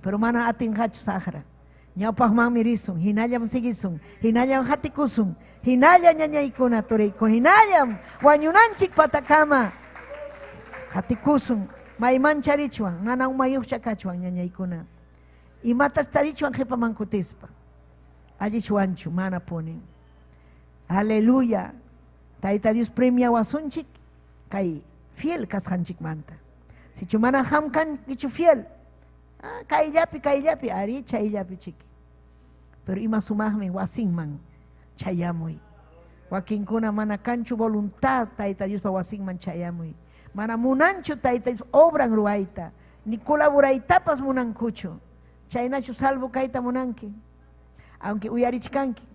Pero mana atinqachu saqra. Ñawpaqmanmi risun, hinallam siguisun, hinallam hatikusun, hinalla ñañaykuna turiykuna, hinallam wañunanchik patakama hatikusun, mayman charichwan, mana umayuqcha kachwan ñañaykuna. Imatas tarichwan qipaman kutispa. Allichwanchu, mana punin. Aleluya. Tayta Dios premiawasunchik kay fiel kasqanchikmanta. Sichu mana qam kankichu fiel, kayllapi, kayllapi, ari chayllapi chiki. Pero ima sumaqmi wasinman chayamuy. Wakinkuna mana kanchu voluntad Tayta Diospa wasinman chayamuy. Mana munanchu Tayta Dios obran ruwayta, ni colaboraytapas munankuchu. Chaynachu salvo kayta munanki. Aunque uyarichkanki.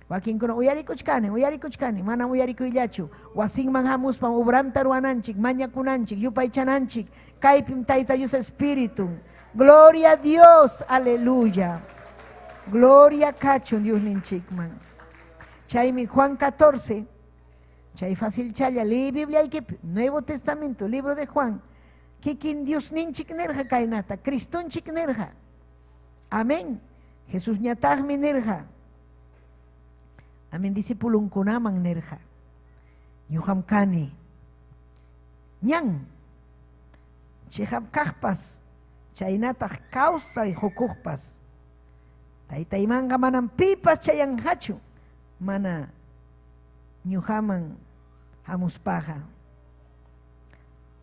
Wakinkuna uyarikuchkani, uyarikuchkani, mana uyarikuyllachu. Wasinman hamuspam obranta ruwananchik, mañakunanchik, yupaychananchik. Kaypim Tayta Dios Espíritu. Gloria a Dios, aleluya. Gloria kachun Diosninchikman. Chaymi Juan 14, chay fácil challa, lee Bibliaykipi, Nuevo Testamento, libro de Juan. Kikin Diosninchik nirqa kaynata, Cristonchik nirqa. Amén. Jesús ñataqmi nirqa. Amén, discipulunkunaman nirqa. Ñuqam kani. Ñan. Chiqap kaqpas, chaynataq kawsay hukuqpas. Taytaymanqa manam pipas chayanqachu, mana ñuqaman hamuspaqa.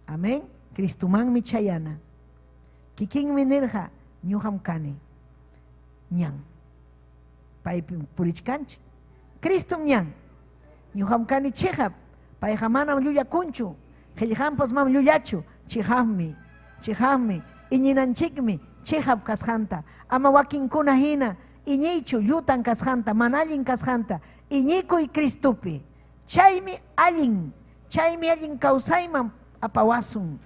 Amén. Cristomanmi chayana. Kikinmi nirqa, ñuqam kani. Ñan. Paypim purichkanchik. Cristom ñan. Ñuqam kani chiqap. Payqa manam llullakunchu. Qillqanpas manam llullachu. Chiqapmi. Chiqapmi. Iñinanchikmi chiqap kasqanta. Ama wakinkuna hina iñiychu llutan kasqanta, mana allin kasqanta. Iñikuy Cristopi. Chaymi allin. Chaymi allin kawsayman apawasun.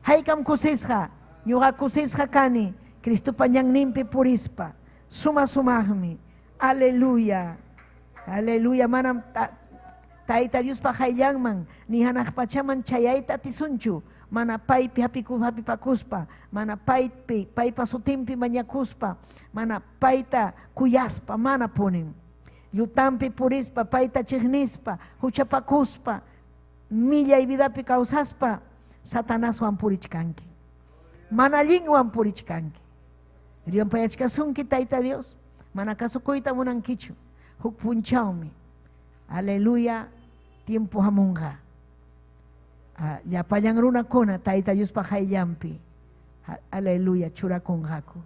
Haykam kusisqa, ñuqa kusisqa kani, Cristopa ñanninpi purispa. Suma sumaqmi. Aleluya. Aleluya. Manam Tayta Diospa qayllanman ni hanaq pachaman chayayta atisunchu. Mana paypi hapipakuspa, mana paypi, paypa sutinpi mañakuspa, mana payta kuyaspa, mana punin. Llutampi purispa, payta chiqnispa, huchapakuspa, millay vidapi kawsaspa, Satanaswan purichkanki. Mana allinwan purichkanki. Rimampayachkasunki Tayta Dios. Mana kasukuyta munankichu. Huk punchawmi. Aleluya. Tiempo hamunqa. Llapallan runakuna Tayta Diospa qayllanpi. Aleluya. Churakunqaku.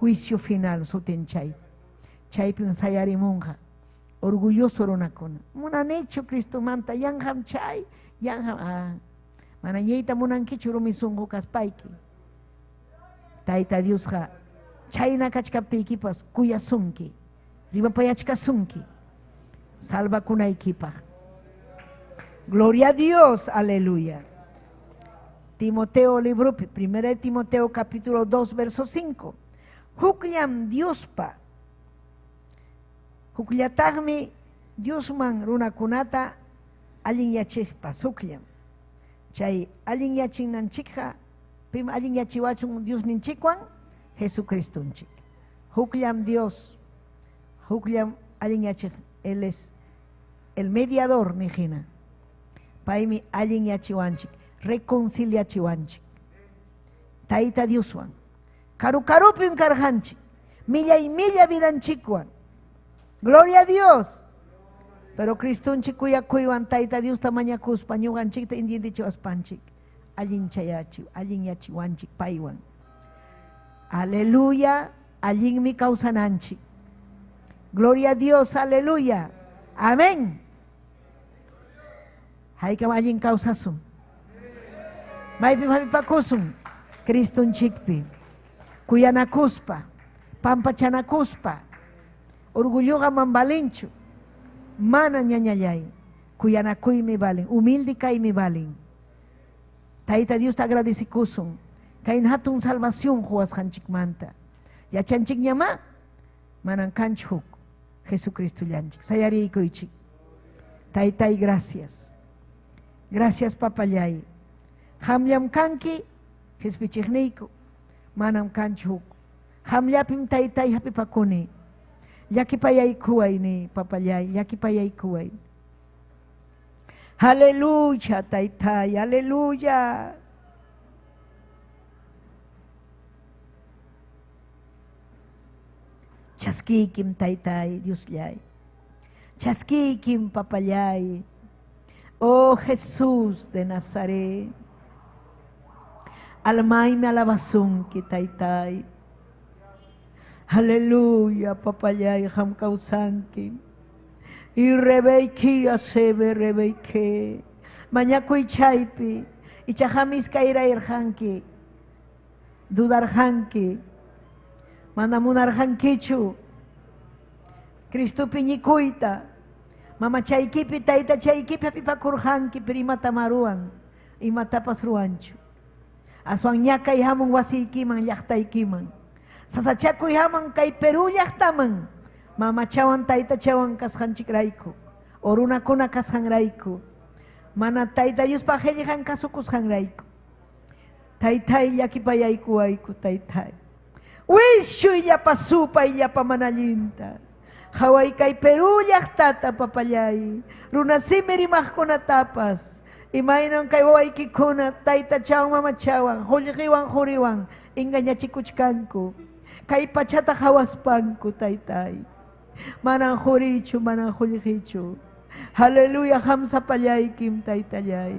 Juicio final sutin chay. Chaypim sayarimunqa. Orgulloso runakuna. Munanichu Cristomanta. Yanqam chay. Yanqam. Mana ñiyta munankichu rumi sunqu kaspayki. Tayta Diosqa chayna kachkaptiykipas kuyasunki. Rimapayachkasunki. Salvakunaykipaq. Gloria a Dios, aleluya. Timoteo libropi, 1 Timoteo capítulo 2, verso 5. Hukllam Diospa, hukllataqmi Diosman runakunata allinyachiqpas, hukllam. Chay allinyachinanchikqa, pim allinyachiwachun Diosninchikwan, Jesucristonchik. Hukllam Dios, hukllam allinyachiq, Él es el mediador, nijina. Paymi allinyachiwanchik, reconciliachiwanchik. Tayta Dioswan. Karu karupim karqanchik, millay milla vidanchikwan. Gloria a Dios. Pero Cristonchik kuyakuywan Tayta Diosta mañakuspa ñuqanchikta entiendichiwaspanchik. Allinchayachi, allinyachiwanchik paywan. Aleluya, allinmi kawsananchik. Gloria a Dios, aleluya. Amén. Haykam allin kawsasun. Maypim hapipakusun Cristonchikpi. Kuyanakuspa, pampachanakuspa. Orgulloqa man valinchu. Mana ñañallay. Kuyanakuymi valin, humilde kaymi valin. Tayta Diosta agradecikusun. Kay hatun salvación quwasqanchikmanta. Yachanchikñamá manan kanchu huk Jesucristollanchik. Sayariykuychik. Taytay, gracias. Gracias, papallay. Qamllam kanki qispichiqniyku. Manam kanchu huk. Qamllapim taytay hapipakuni. Llakipayaykuway ni, papallay, llakipayaykuway. Aleluya, taytay, aleluya. Chaskiykim, taytay, Diosllay. Chaskiykim, papallay. Oh Jesús de Nazaret. Almaymi alabasunki, taytay. Aleluya, papallay, qam kawsanki. Y rebeyki asebe rebeyke. Mañakuy chaypi. Ichaqa iskayrayarqanki. Dudarqanki. Mana munarqankichu. Cristopi ñikuyta. Mamachaykipi, taytachaykipi hapipakurqanki, pero imatam ruwan, imatapas ruwanchu. Aswan ñakay hamun wasiykiman, llaqtaykiman. Sasachakuy hamun kay Perú llaqtaman. Mamachawan, taytachawan kasqanchikrayku. O runakuna kasqanrayku. Mana Tayta Diospa qillqan kasukusqanrayku. Taytay llakipayaykuwayku, taytay. Wischuy llapa supay llapa mana allinta. Qhaway kay Perú llaqtata, papallay. Runasimi rimaqkunatapas. Imaynam kay wawaykikuna taytachawan mamachawan, qullqiwan quriwan engañachikuchkanku. Kay pachata qhawaspanku, taytay. Manam qurichu, manam qullqichu. Aleluya, qam sapallaykim, taytallay.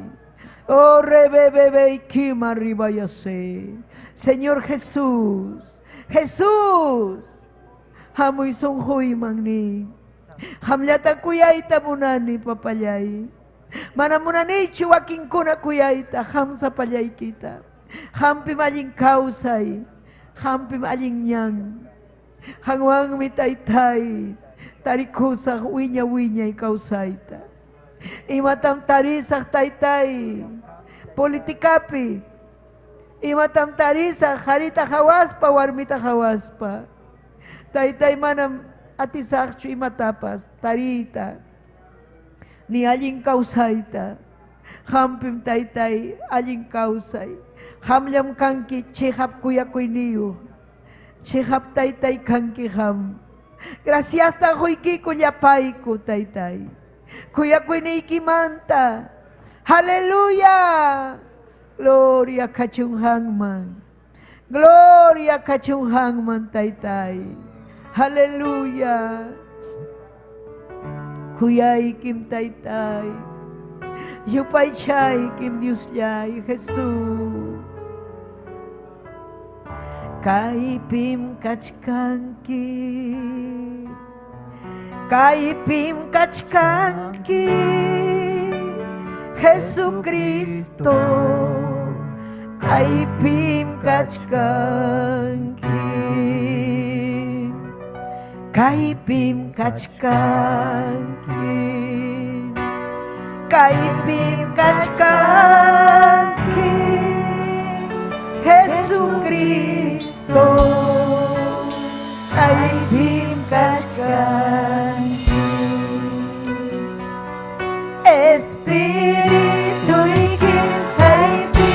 Oh, rebebebeykim arriba yase. Señor Jesús, Jesús. Hamuy sunquyman ni. Qamllata kuyayta munani, papallay. Mana munanichu wakinkuna kuyayta, qam sapallaykita. Qampim allin kawsay, qampim allin ñan. Qanwanmi taytay, tarikusaq wiña wiñay kawsayta. Imatam tarisaq taytay, politikapi. Imatam tarisaq qarita hawaspa, warmita hawaspa. Taytay manam atisaqchu imatapas tariyta, ni allin kawsayta. Qampim taytay allin kawsay. Qamllam kanki chiqap kuyakuyniyuq. Chiqap taytay kanki qam. Graciastan quykiku llapayku taytay. Kuyakuyniykimanta. Aleluya. Gloria kachun qanman. Gloria kachun hanman taytay. Aleluya. Kuyaykim taytay. Yupaychaykim Diosllay Jesús. Kaypim kachkanki. Kaypim kachkanki. Jesucristo. Kaypim kachkanki. Kaypim kachkanki. Kaypim kachkanki. Jesucristo. Kaypim kachkanki. Espirituykim kaypi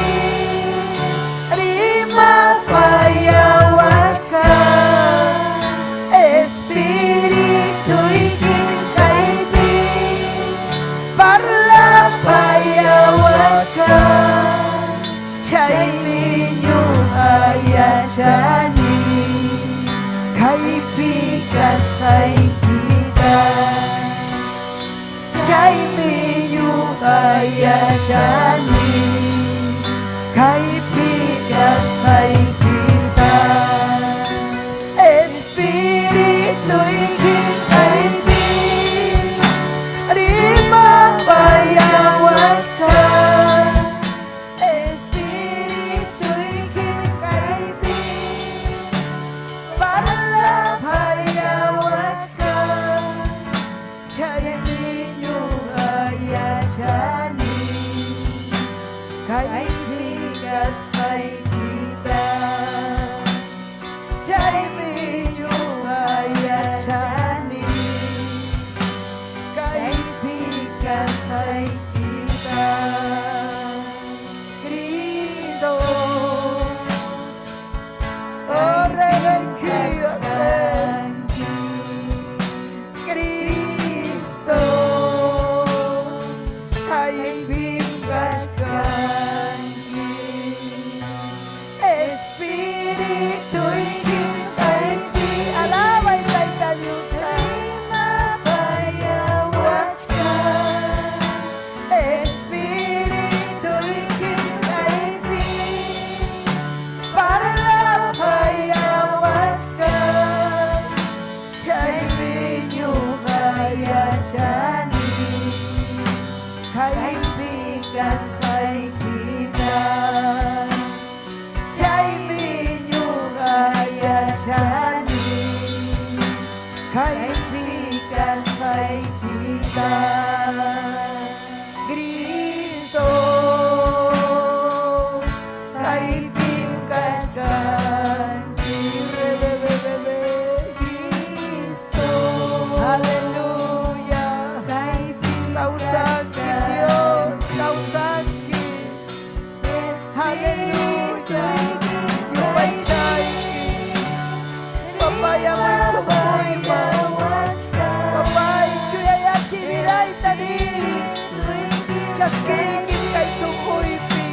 rimapayawachkan. Espirituykim kaypi parlapayawachkan. Chaymi ñuqa yachani kaypi kasqaykita. Chaymi ñuqa yachani kaypi kasqaykita. Espirituykim kaypi rimapayawachkan. Espirituykim kaypi parlapayawachkan. Chaymi ñuqa yachani kaypi kasqaykita. Chaymi ñuqa yachani kaypi kasqaykita. Cristo, oh Rebequía, Cristo, kaypim kachkanki. Espirituykim kaypi, alabay Tayta Diosta. Rimapayawachkan. Espirituykim kaypi parlapayawachkan. Chaymi ñuqa yachani kaypi kasqaykita. Chaymi ñuqa yachani kaypi kasqaykita. Cristo, kaypim kachkanki. Rebebebebe. Cristo, Aleluya. kaypim Kawsanki Dios, kawsanki. Aleluya. Yupaychayki. Papay amoy sumuyman. Papay chuyayachi vidayta ni. Chaskiykim kay sunquypi.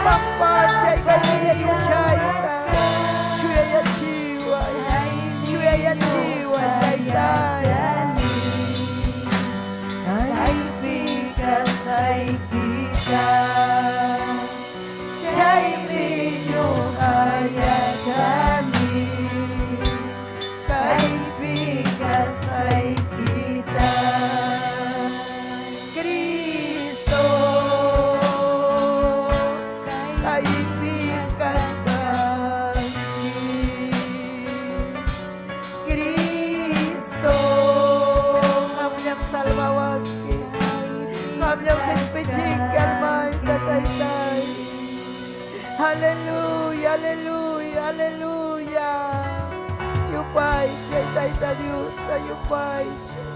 Pampachay kay millay huchayta. Chuyayachiway. Chuyayachiway taytay. Kaypi kasqaykita. Chaymi ñuqa yachani kaypi kasqaykita. Cristo, kaypi kachkanki. Cristo, qamllam salvawanki. Qamllam qishpichinki almayta taytay. Aleluya, aleluya, aleluya. Yupaychay Tayta Diosta yupaychay.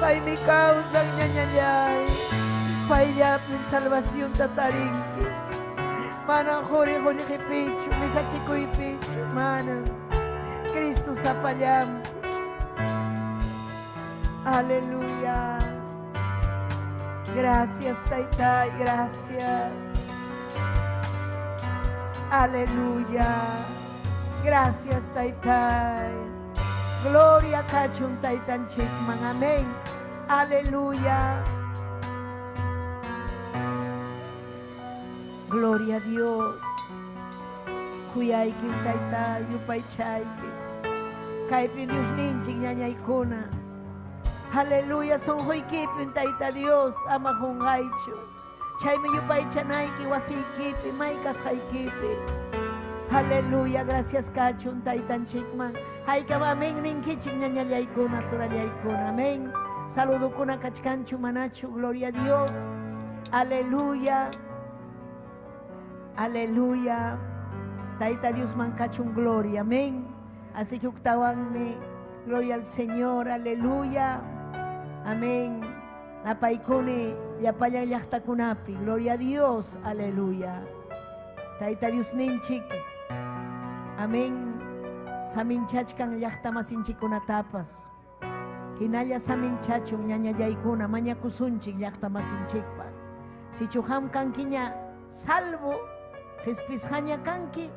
Paymi kawsan ñañallay. Payllapim salvacionta tarinki. Manam quri qullqipichu, misachikuypichu, manam. Cristo sapallampi. Aleluya. Gracias, Taytay, gracias. Aleluya. Gracias, Taytay. Gloria kachun Taytanchikman. Amén. Aleluya. Gloria a Dios. Kuyayki Tayta yupaychayki. Kaypi Diosninchik ñañaykuna. Aleluya, sunquykipin Tayta Dios ama qunqaychu. Chaymi yupaychanayki wasiykipi, may kasqaykipi. Aleluya, gracias kachun Taytanchikman. Haykam amén ninkichik ñañallaykuna, turallaykuna. Amén. Saludukuna kachkanchu manachu, gloria a Dios. Aleluya. Aleluya. Tayta Diosman kachun gloria. Amén. Así que uktawanmi, gloria al Señor, aleluya. Amén. Napaykuni llapallan llaqtakunapi, gloria a Dios, aleluya. Tayta Diosninchik. Amén. Saminchachkan llaqta masinchikkunatapas. Hinalla saminchachun ñañallaykuna mañakusunchik llaqta masinchikpaq. Sichu qam kankiña salvo, qhispisqaña kanki,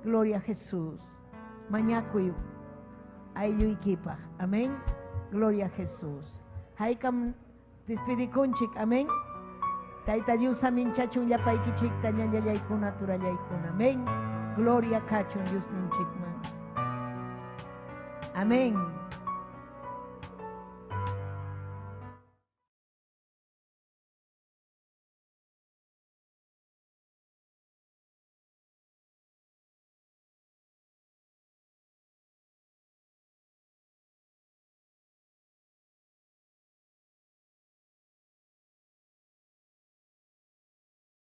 gloria a Jesús. Mañakuy aylluykipaq. Amén. Gloria a Jesús. Haykam despidikunchik. Amén. Tayta Dios saminchachun llapaykichikta ñañallaykuna turallaykuna. Amén. Gloria kachun Diosninchikman. Amén.